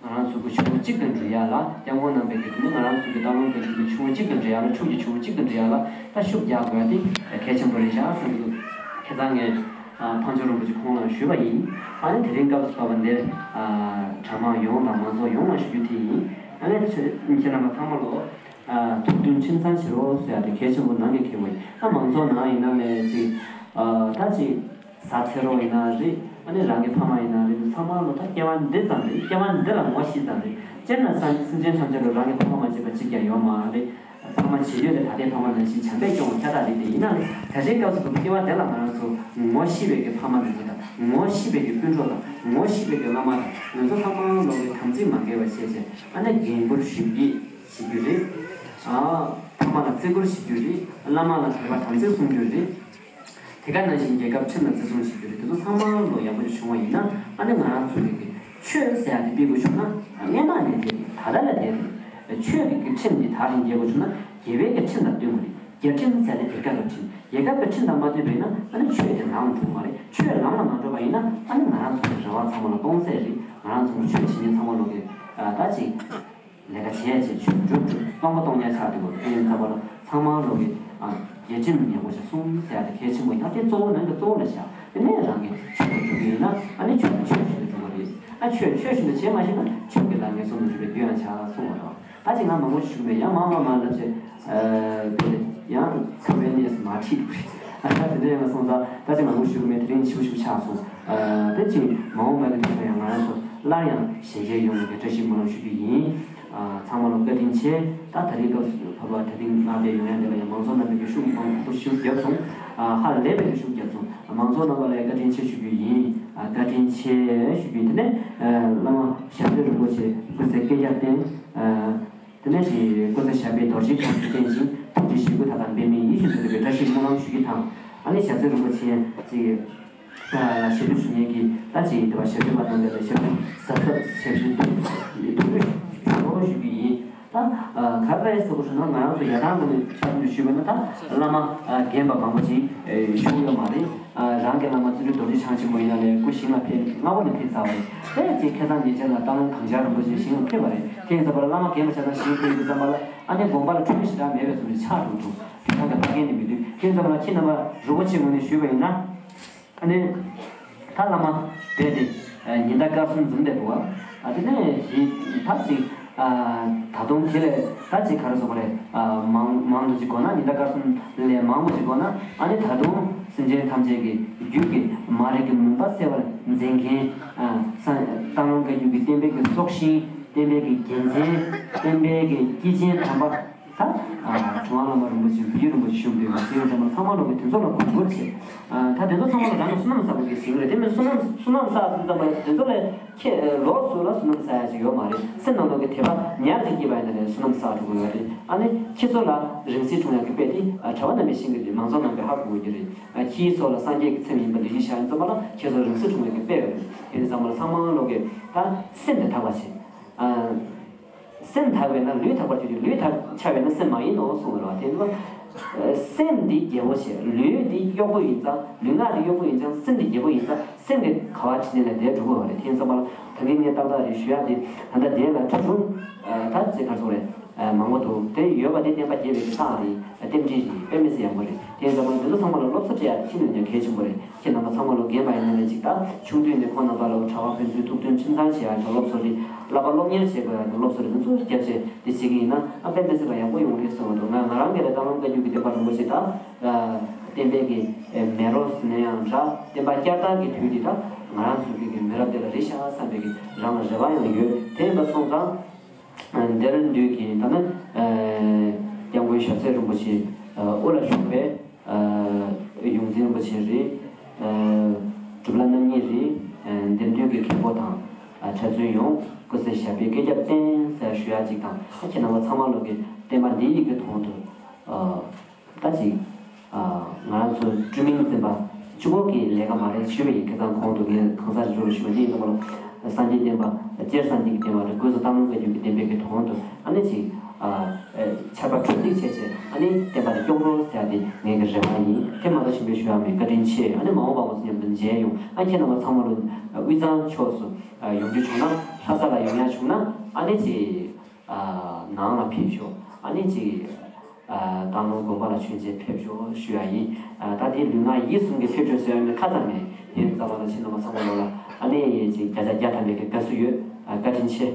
ང་རང་ཚོ་གི་ཕྱོགས་གཅིག་ཏུ་འགྲོ་ཡ་ལ། སྐྱབས་མགོན་རྣམ་པའི་གི་དེ་ནི་ང་རང་ཚོ་གི་སྟག་ལུང་བོད་ཀྱི་ཕྱོགས་གཅིག་ཏུ་འགྲོ་ཡ་ལ། ཕྱོགས་ཀྱི་ཕྱོགས་གཅིག་ཏུ་འགྲོ་ཡ་ལ་ད་ཤུགས་རྒྱག་དགོས་ཡ་དེ་གལ་ཆེན་པོ་རེད་ཤག་བསམ་གྱི་འདུག་ཁ་སང་ངས་ཨ་འཕགས་མཆོག་རིན་པོ་ཆེ་ཁོང་ལ་ཞུས་པ་ཡིན། ཨ་ནི་དེ་རིང་སྐབས་སུ་བབས་པ་འདིར་ཨ་གྲྭ་མང་ཡོངས་དང་མང་ཚོགས་ཡོངས་ལ་ཞུ་རྒྱུ་དེ་ཡིན། ཨ་ནི་ཁྱེད་རྣམ་པ་ཚང་མ་ལོ་ཨ་ཐུགས་མཐུན་ཁྲིམས་གཙང་བྱེད་རོགས་ཟེར་ཡ་དེ་གལ་ཆེན་པོ་གནང་གི་འཁེལ་བ་ཡིན། ཨ་མང་ཚོགས་ནང་ཡིན་ན་ལས་ཅིག་ཨ་ད་ཅིག་བཟའ་ཚེ་རོགས་ཡིན་ན་རེད། ཨ་ནི་རང་གི་ཕ་མ་ཡིན་ན་རེད། ཚང་མ་ལོ་ད་སྐྱེ་བ་འདི་ཙམ་རེད། སྐྱེ་བ་འདི་ལ་ངོ་ཤེས་ཙམ་རེད། སྤྱིར་ན་སེམས་ཅན་ཐམས་ཅད་ལ་རང་གི་ཕ་མ་མ་བྱས་པ་གཅིག་ཀྱང་ཡོད་མ་རེད། ཕ་མ་བྱེད་ཡུལ་དེ་ད་ལྟའི་ཕ་མ་ནང་བཞིན་བྱམས་པས་སྐྱོང་བ་ཁྱབ་བདག་རེད། དེ་ཡིན་ན་ད་ལྟའི་སྐབས་སུ་སྐྱེ་བ་འདི་ལ་ང་རང་ཚོ་ངོ་ཤེས་པའི་གི་ཕ་མ་ནང་ཚོ་དང་། ངོ་ཤེས་པའི་གི་སྤུན་གྲོགས་དང་། ངོ་ཤེས་པའི་གི་བླ་མ་དང་། ང་ཚོ་ཚང་མ་ལོ་གི་དམ་ཚིག་མ་འགལ་བ་བྱས་བྱས། ཨ་ནི་འགན་ཁུར་ཞིབ་རྒྱས་བྱེད་རྒྱུ་རེད། ཨ་ཕ་མ་ལ་བརྩི་བཀུར་བྱེད་རྒྱུ་རེད། བླ་མ་ལ་དད་པ་དམ་ཚིག་སྲུང་རྒྱུ་རེད། དེ་ག་ནང་བཞིན་རྒྱལ་ཁབ་ཁྲིམས་ལ་བརྩི་སྲུང་བྱེད་རྒྱུ་རེད། དེ་ཚོ་ཚང་མ་ལོ་ཡག་པོ་ཞིག་བྱུང་བ་ཡིན་ན། ཨ་ནི་ང་རང་ཚོ་གི་ཆོས་ཟེར་ཡ་དེ་སྤེལ་དགོས་བྱུང་ན། སྔོན་མ་ནས་བསྡད་དེ་ད་ལྟ་ལ་བསྡད་དེ། ཆོས་ཀྱི་ཁྲིམས་འདི་དར་ཞིང་རྒྱས་དགོས་བྱུང་ན། རྒྱལ་བའི་གི་ཁྲིམས་དང་བསྟུན་དགོས་རེད། རྒྱལ་ཁྲིམས་ཟེར་ཡ་དེ་རྒྱལ་ཁབ་ཀྱི་ཁྲིམས། རྒྱལ་ཁབ་ཀྱི་ཁྲིམས་དང་མ་བསྟུན་པ་ཡིན་ན། ཨ་ནི་ཆོས་དེ་ལམ་ལ་འགྲོ་གི་མ་རེད། ཆོས་ལམ་ལ་མ་འགྲོ་བ་ཡིན་ན། ཨ་ནི་ང་རང་ཚོ་གི་རེ་བ་ཚང་མ་ལ་སྟོང་ཟད་རེད། ང་རང་ཚོ་གི་ཆོས་བྱེད་མཁན་ཚང་མ་ལོ་གི་ཨ་ད་ཅིག་ལས་ཀ་བྱས་བྱས་ཆོས་སྒྲུབ་སྒྲུབ་སྟོང་པ་སྟོང་ཉག་ཆགས་འགྲོ་གི་རེད། དེ་ཡིན་ཙམ་པ་ལ་ཚང་མ་ལོ་གི་ཨ་རྒྱལ་ཁྲིམས་ཉམས་པོ་ཞིག་སྲུང་ཟེར་ཡ་དེ་གལ་ཆེན་པོ་ཡིན། ད་དེ་གཙོ་བོ་ནང་གི་གཙོ་བོ་ལ་བཞག་དེ་ནས་རང་གི་ཆོས་སྒྲུབ་རྒྱུ་ཡིན་ན། ཨ་ནི་ཆོས་ཆོས་བཞིན་དུ་སྒྲུབ་པ་རེད། ཨ་ཆོས་ཆོས་བཞིན་དུ་བྱེད་མ་ཤེས་ན་ཆོས་ཀྱི་ལམ་ངན་སོང་དུ་འགྲོ་བའི་རྒྱུ་ཡང་ཆགས་གསུངས་པ་རེད། ད་ཅིག་ང་མང་པོ་ཞིག་ཞུ་གི་མེད། ཡང་མང་མང་མང་ལབ་བྱས། ཨ་དེ་ཡང་ཁམས་པའི་གནས་སུ་མ་ཁྲིད་འགྲོ་གི་རེད། ཨ་ད་དེ་འདྲ་ཡིན་པ་སོང་ཙང་ད་ཅིག་མང་པོ་ཞུ་གི་མེད། དེ་རིང་ཕྱི་པོ་ཞིག་ཆགས་སོང་། ཨ་དེ་ཅིག་མ་འོངས་པ་གི་དུས་སུ་ཡང་ང་རང་ཚོ་སླར་ཡང་ཞལ་མཇལ་ཡོང་བའི་བཀྲ་ཤིས་སྨོན་ལམ་ཞུ་རྒྱུ་ཡིན། ཨ་ཚང་མ་ལ་བཀའ་དྲིན་ཆེ། ད་ད་རེས་སྐབས་སུ་བབས་པ་དེ་རིང་ང་དེ་ཡོང་ཡ་དེ་ལ་ཡང་མང་ཚོགས་རྣམ་པས་ཀྱི་ཤུགས་མང་པོ་ཤུགས་བརྒྱབ་སོང་། ཨ་ཧ་ལས་པའི་ཤུགས་བརྒྱབ་སོང་། མང་ཚོགས་རྣམ་པ་ལ་ཡང་བཀའ་དྲིན་ཆེ་ཞུ་རྒྱུ་ཡིན། ཨ་བཀའ་དྲིན་ཆེ་ཞུ་རྒྱུ་ཡིན། དེ་ནས་ཨ་བླ་མ་ཞབས་དྲུང་རིན་པོ་ཆེ་སྐུ་ཚེ་བསྐལ་བརྒྱར་བརྟན། ཨ་དེ་ནས་ཀྱི་སྐུ་ཚེ་ཞབས་པད་རྡོ་རྗེའི་གྲངས་སུ་བརྟན་ཞིང་། ཐུགས་རྗེ་ཞིང་ཀུན་དག་དང་ལྡན་པའི་ཡིད་བཞིན་དུ་འགྲོ་བའི་བཀྲ་ཤིས་སྨོན་ལམ་ཞུ་རྒྱུ་དང་། ཨ་ནི་ཞབས་དྲུང་རིན་པོ་ཆེ་ཅིག་ཞབས་ཞུ་ཞུ་མཁན་གྱི་ད་ཅིག་དེ་བ་ཞབས་ཞུ་པ་རྣམས་ལ་ཞབས་ཞུ་གཟབ་གཟབ་ཞབས་ཞུ་གདུང་གདུང་རྒྱུད་ཞུ་རོགས་ཞུ་རྒྱུ་ཡིན། ད་ག་རེ་ཟེར་དགོས་ཞུ་ན། ང་རང་ཚོ་ཡར་ཐང་ངོས་ནས་ཆ་མཉམ་དུ་ཞུས་པ་ན། ད་བླ་མ་རྒན་པ་མང་པོ་ཅིག་བཞུགས་ཡོད་མ་རེད། རང་གི་བླ་མ་བརྩོན་འགྲུས་རྡོ་རྗེ་འཆང་ཆེན་པོ་ཡིན་ན་ལས་སྐུ་ཞིང་ལ་ཕེབས། སྔ་པོ་ནས་ཕེབས་ཚར་བ་རེད། དེ་ཅིག་ཁ་སང་ཉེ་ཆར་ལ་སྟག་ལུང་གངས་ལྗོངས་རིན་པོ་ཆེ་ཞིང་ལ་ཕེབས་པ་རེད། དེ་ཡིན་ཙམ་པ་ལ་བླ་མ་རྒན་པ་ཆ་ཚང་ཞིང་ཕེབས་ཡོང་དུས་ཙམ་པ་ལ། ཨ་ནི་དགོངས་པ་ལ་འཁྲུལ་མེད་ཞེ་དྲག་མེད་པའི་བཟོ་འདྲ་ཆགས་འགྲོ་འགྲོ། དེ་ཚང་གི་ཕ་རྒན་ནི་མི་འདུག་དེ་ཙམ་ལ་ཁྱེད་རྣམ་པ་རིན་པོ་ཆེ་ངོས་ནས་ཞུས་པ་ཡིན་ན། ཨ་ནི་ད་བླ་མ་རྦད་དེ་ཉིན་ཟླ་སྐར་གསུམ་འཛོམས་བསྡད་འདུག་བ། ཨ་དེ་ནས་དེ་ད་ཅིག་ཨ་ད་དུང་དེ་ལས་ད་ཅིག་ག་རེ་ཟེར་དགོས་རེད། ཨ་མང་མང་དུ་ཅིག་དགོས་ན། ཉིན་ཟླ་སྐར་གསུམ་ལས་མང་པོ་ཅིག་དགོས་ན། ཨ་ནི་ད་དུང་སེམས་ཅན་ཐམས་ཅད་ཀྱི་རྒྱུད་ཀྱི་མ་རིག་གི་མུན་པ་སེལ་བར་མཛད་མཁན། ཨ་སངས་སྟག་ལུང་བཀའ་བརྒྱུད་ཀྱི་བསྟན་པའི་གི་སྲོག་ཤིང་། བསྟན་པའི་གི་རྒྱལ་མཚན། བསྟན་པའི་གི་སྐྱེས་ཆེན་དམ་པ། ད་ཨ་གྲུབ་དབང་བླ་མ་རིན་པོ་ཆེ། བོད་ཡིག་རིན་པོ་ཆེ་བཞུགས་འདུག་པ། དེ་ཡིན་ཙམ་པ་ཚང་མ་ལོ་གི་དེ་ཚོ་ལ་གུས་བཀུར་བྱེད། ཨ་ད་དེ་ཚོ་ཚང་མ་ལ་རང་གི་བསོད་ནམས་བསགས་པའི་གི་ཞིང་རེད། དེ་མིན་བསོད་ནམས་བསོད་ནམས་བསགས་དུས་ཙམ་པ་དེ་ཚོ་ལས་ཁྱེད་ལོགས་སུ་ལ་བསོད་ནམས་བསགས་ཡ་ཞིག་ཡོད་མ་རེད། སེམས་ནང་ལོགས་ཀྱི་དད་པ་ཉག་གཅིག་སྐྱེས་པ་ཡིན་ན་ནས་བསོད་ནམས་བསགས་ཐུབ་ཀྱི་ཡོད་རེད། ཨ་ནི་ཁྱེད་ཚོ་ལ་རིང་བསྲེལ་འཁྲུངས་ཡག་གི་དཔེ་དེ་ཨ་གྲྭ་པ་རྣམ་པས་ཤེས་ཀྱི་རེད། མང་ཚོགས་རྣམ་པས་ཧ་གོ་གི་རེད། ཨ་ཁྱེད་ཚོ་ལ་སངས་རྒྱས་ཀྱི་ཚེམས་ཡིན་པ་འདི་ཞིག་བཞག་ཡིན་ཙམ་པ་ལ་ཁྱེད་ཚོ་རིང་བསྲེལ་འཁྲུངས་ཡག་གི་དཔེ་ཡོད་རེད། དེ་ཡིན་ཙམ་པ་ལ་ཚང་མ་ལོགས་ཀྱི་ད་སེམས་དེ་དག་པ་བྱེད། ཨ་སེམས་དག་པས་ན་ལུས་དག་པར་འགྱུར་ཏེ། ལུས་དག་ཆགས་པས་ན་སེམས་མ་ཡིན་ནོ་གསུངས་པ་རེད་བ། དེ་ནི་ སེམས་འདི་རྒྱལ་པོ་བྱས། ལུས་འདི་གཡོག་པོ་ཡིན་ཙང་། ལུས་ངག་འདི་གཡོག་པོ་ཡིན་ཙང་། སེམས་འདི་རྒྱལ་པོ་ཡིན་ཙང་། སེམས་ཀྱི་ག་བ་ཁྲིད་ནས་ལ་དེ་འགྲོ་དགོས་པ་རེད། དེ་ཡིན་ཙང་མ་ལ་ད་གིན་ངས་ཏག་ཏག་རེད་ཞུ་ཡག་དེ། ད་ལྟ་དེ་ལ་གྲུབ་རུང་ད་ཅི་ག་སོང་རེད། མང་པོ་འདུག་དེ་ཡོད་པ་དེ་བསྟན་པ་རྒྱས་པའི་གི་རྟགས་རེད། རྟེན་འབྲེལ་རེད། དཔེ་མི་སྲིད་ཡག་པོ་རེད། དེ་ཡིན་ཙང་མ་ལ་འདི་ཚོ་ཚང་མ་ལ་སློབ་གསོ་སྤྲད་ཡག་དེ་ཤིན་ཏུ་ནས་གལ་ཆེན་པོ་རེད། ཁྱེད་རྣམ་པ་ཚང་མ་ལོ་རྒན་པ་ཡིན་ན་ལས་ཅིག་ད་ཆུང་དུས་ནས་ཁོང་རྣམ་པ་ལ་གྲྭ་པ་ཕན་ཚུན་ཐུགས་མཐུན་ཁྲིམས་གཙང་བྱེད་ཡག་གི་སློབ་གསོ་རེད། བསླབ་པ་སློབ་གཉེར་བྱེད་དགོས་ཡག་གི་སློབ་གསོ་རེད། འདི་ཚོ་རྒྱབ་བྱས་དེ་བྱེད་ཀྱི་ཡིན་ན་ཨ་དཔེ་མི་སྲིད་པ་ཡག་པོ་ཡོང་རེད་བསམ་གྱི་འདུག་ང་ང་རང་གིས་ལ་སྟག་ལུང་བཀའ་བརྒྱུད་ཀྱི་བསྟན་པ་རིན་པོ་ཆེ་ད་བསྟན་པའི་གི་མེ་རོ་ཟེར་ན་ཡང་འདྲ། བསྟན་པ་བསྐྱར་དར་གྱི་དུས་འདི་ད་ང་རང་ཚོ་གི་གི་མི་རབས་དེ་ལ་རེད་ཤག་བསམ་པའི་གི་རང་ལ་རེ་བ་ཡང་ཡོད། དེ་ཡིན་པ་སོང་ཙང་། འདིར་འདུས་ཀྱི་ད་ནི་སྐྱབས་མགོན་ཞབས་རྩེ་རིན་པོ་ཆེ་དབུ་ལ་བཞུགས་པའི་ཡོངས་འཛིན་རིན་པོ་ཆེ་རེད། གྲུབ་བླ་རྣམ་གཉིས་རེད། འདིར་འདུས་ཀྱི་མཁན་པོ་དང་གྲྭ་བཙུན་ཡོངས་སྐུ་ཚེ་ཞབས་པད་བསྐལ་བརྒྱར་བརྟན་ཟེར་ཞུ་ཡག་ཅིག་དང་། ཁྱེད་རྣམ་པ་ཚང་མ་ལོ་གི་བསྟན་པ་འདི་ཡི་གི་དོན་དུ། ད་ཅིག་ང་རང་ཚོ་སྤྲུལ་མིང་འཛིན་པ་གཅིག་པོ་གི་ལས་ཀ་མ་རེད་ཞུས་པ་ཡིན། ཁ་སང་གོང་དུ་ངས་གང་ཟག་རེ་རེ་ལ་ཞུས་པ་འདི་ཡིན་ཙང་མ་ལོ། སངས་རྒྱས་བསྟན་པ་སྤྱིར་སངས་རྒྱས་ཀྱི་བསྟན་པ་རེད། སྒོས་སུ་སྟག་ལུང་བཀའ་བརྒྱུད་ཀྱི་བསྟན་པའི་གི་དོན་དུ་ཨ་ནི་ཅིག་ཆར་པ་དྲོད་ཐིགས་བྱས་བྱས་ཨ་ནི་བསྟན་པ་དེ་སྐྱོང་རོགས་ཟེར་ཡག་དེ་ངའི་གི་རེ་བ་ཡིན། དེ་མ་གཏོགས་གཞན་པའི་ཞུ་ཡག་མེད། བཀའ་དྲིན་ཆེ། ཨ་ནི་མ་འོངས་པ་ང་ཚོ་མཉམ་དུ་མཇལ་ཡོང་། ཨ་ཁྱེད་རྣམ་པ་ཚང་མ་ལོ་དབུས་གཙང་ཕྱོགས་སུ་ཡོང་རྒྱུ་བྱུང་ན། ལྷ་ས་ལ་ཡོང་ཡག་བྱུང་ན་ཨ་ནི་ཅིག་ནང་ལ་ཕེབས་ཤོག་ཨ་ནི་ཅིག་སྟག་ལུང་དགོན་པ་ལ་མཆོད་མཇལ་ཕེབས་ཤོག་ཞུ་ཡག་ཡིན། ད་དེ་ལུས་ངག་ཡིད་གསུམ་གྱི་ཕེབས་ཤོག་ཟེར་ཡག་ནི་ཁ་ཙམ་མེད། དེ་རྩ་བ་ལ་ཕྱིན་ན་མ་ཚང་མ་ལོ་ལ་ཨ་ནི་ཅིག་བརྒྱ་ཆ་བརྒྱ་ཐམ་པའི་གི་དགའ་བསུ་ཡོད། བཀའ་དྲིན་ཆེ།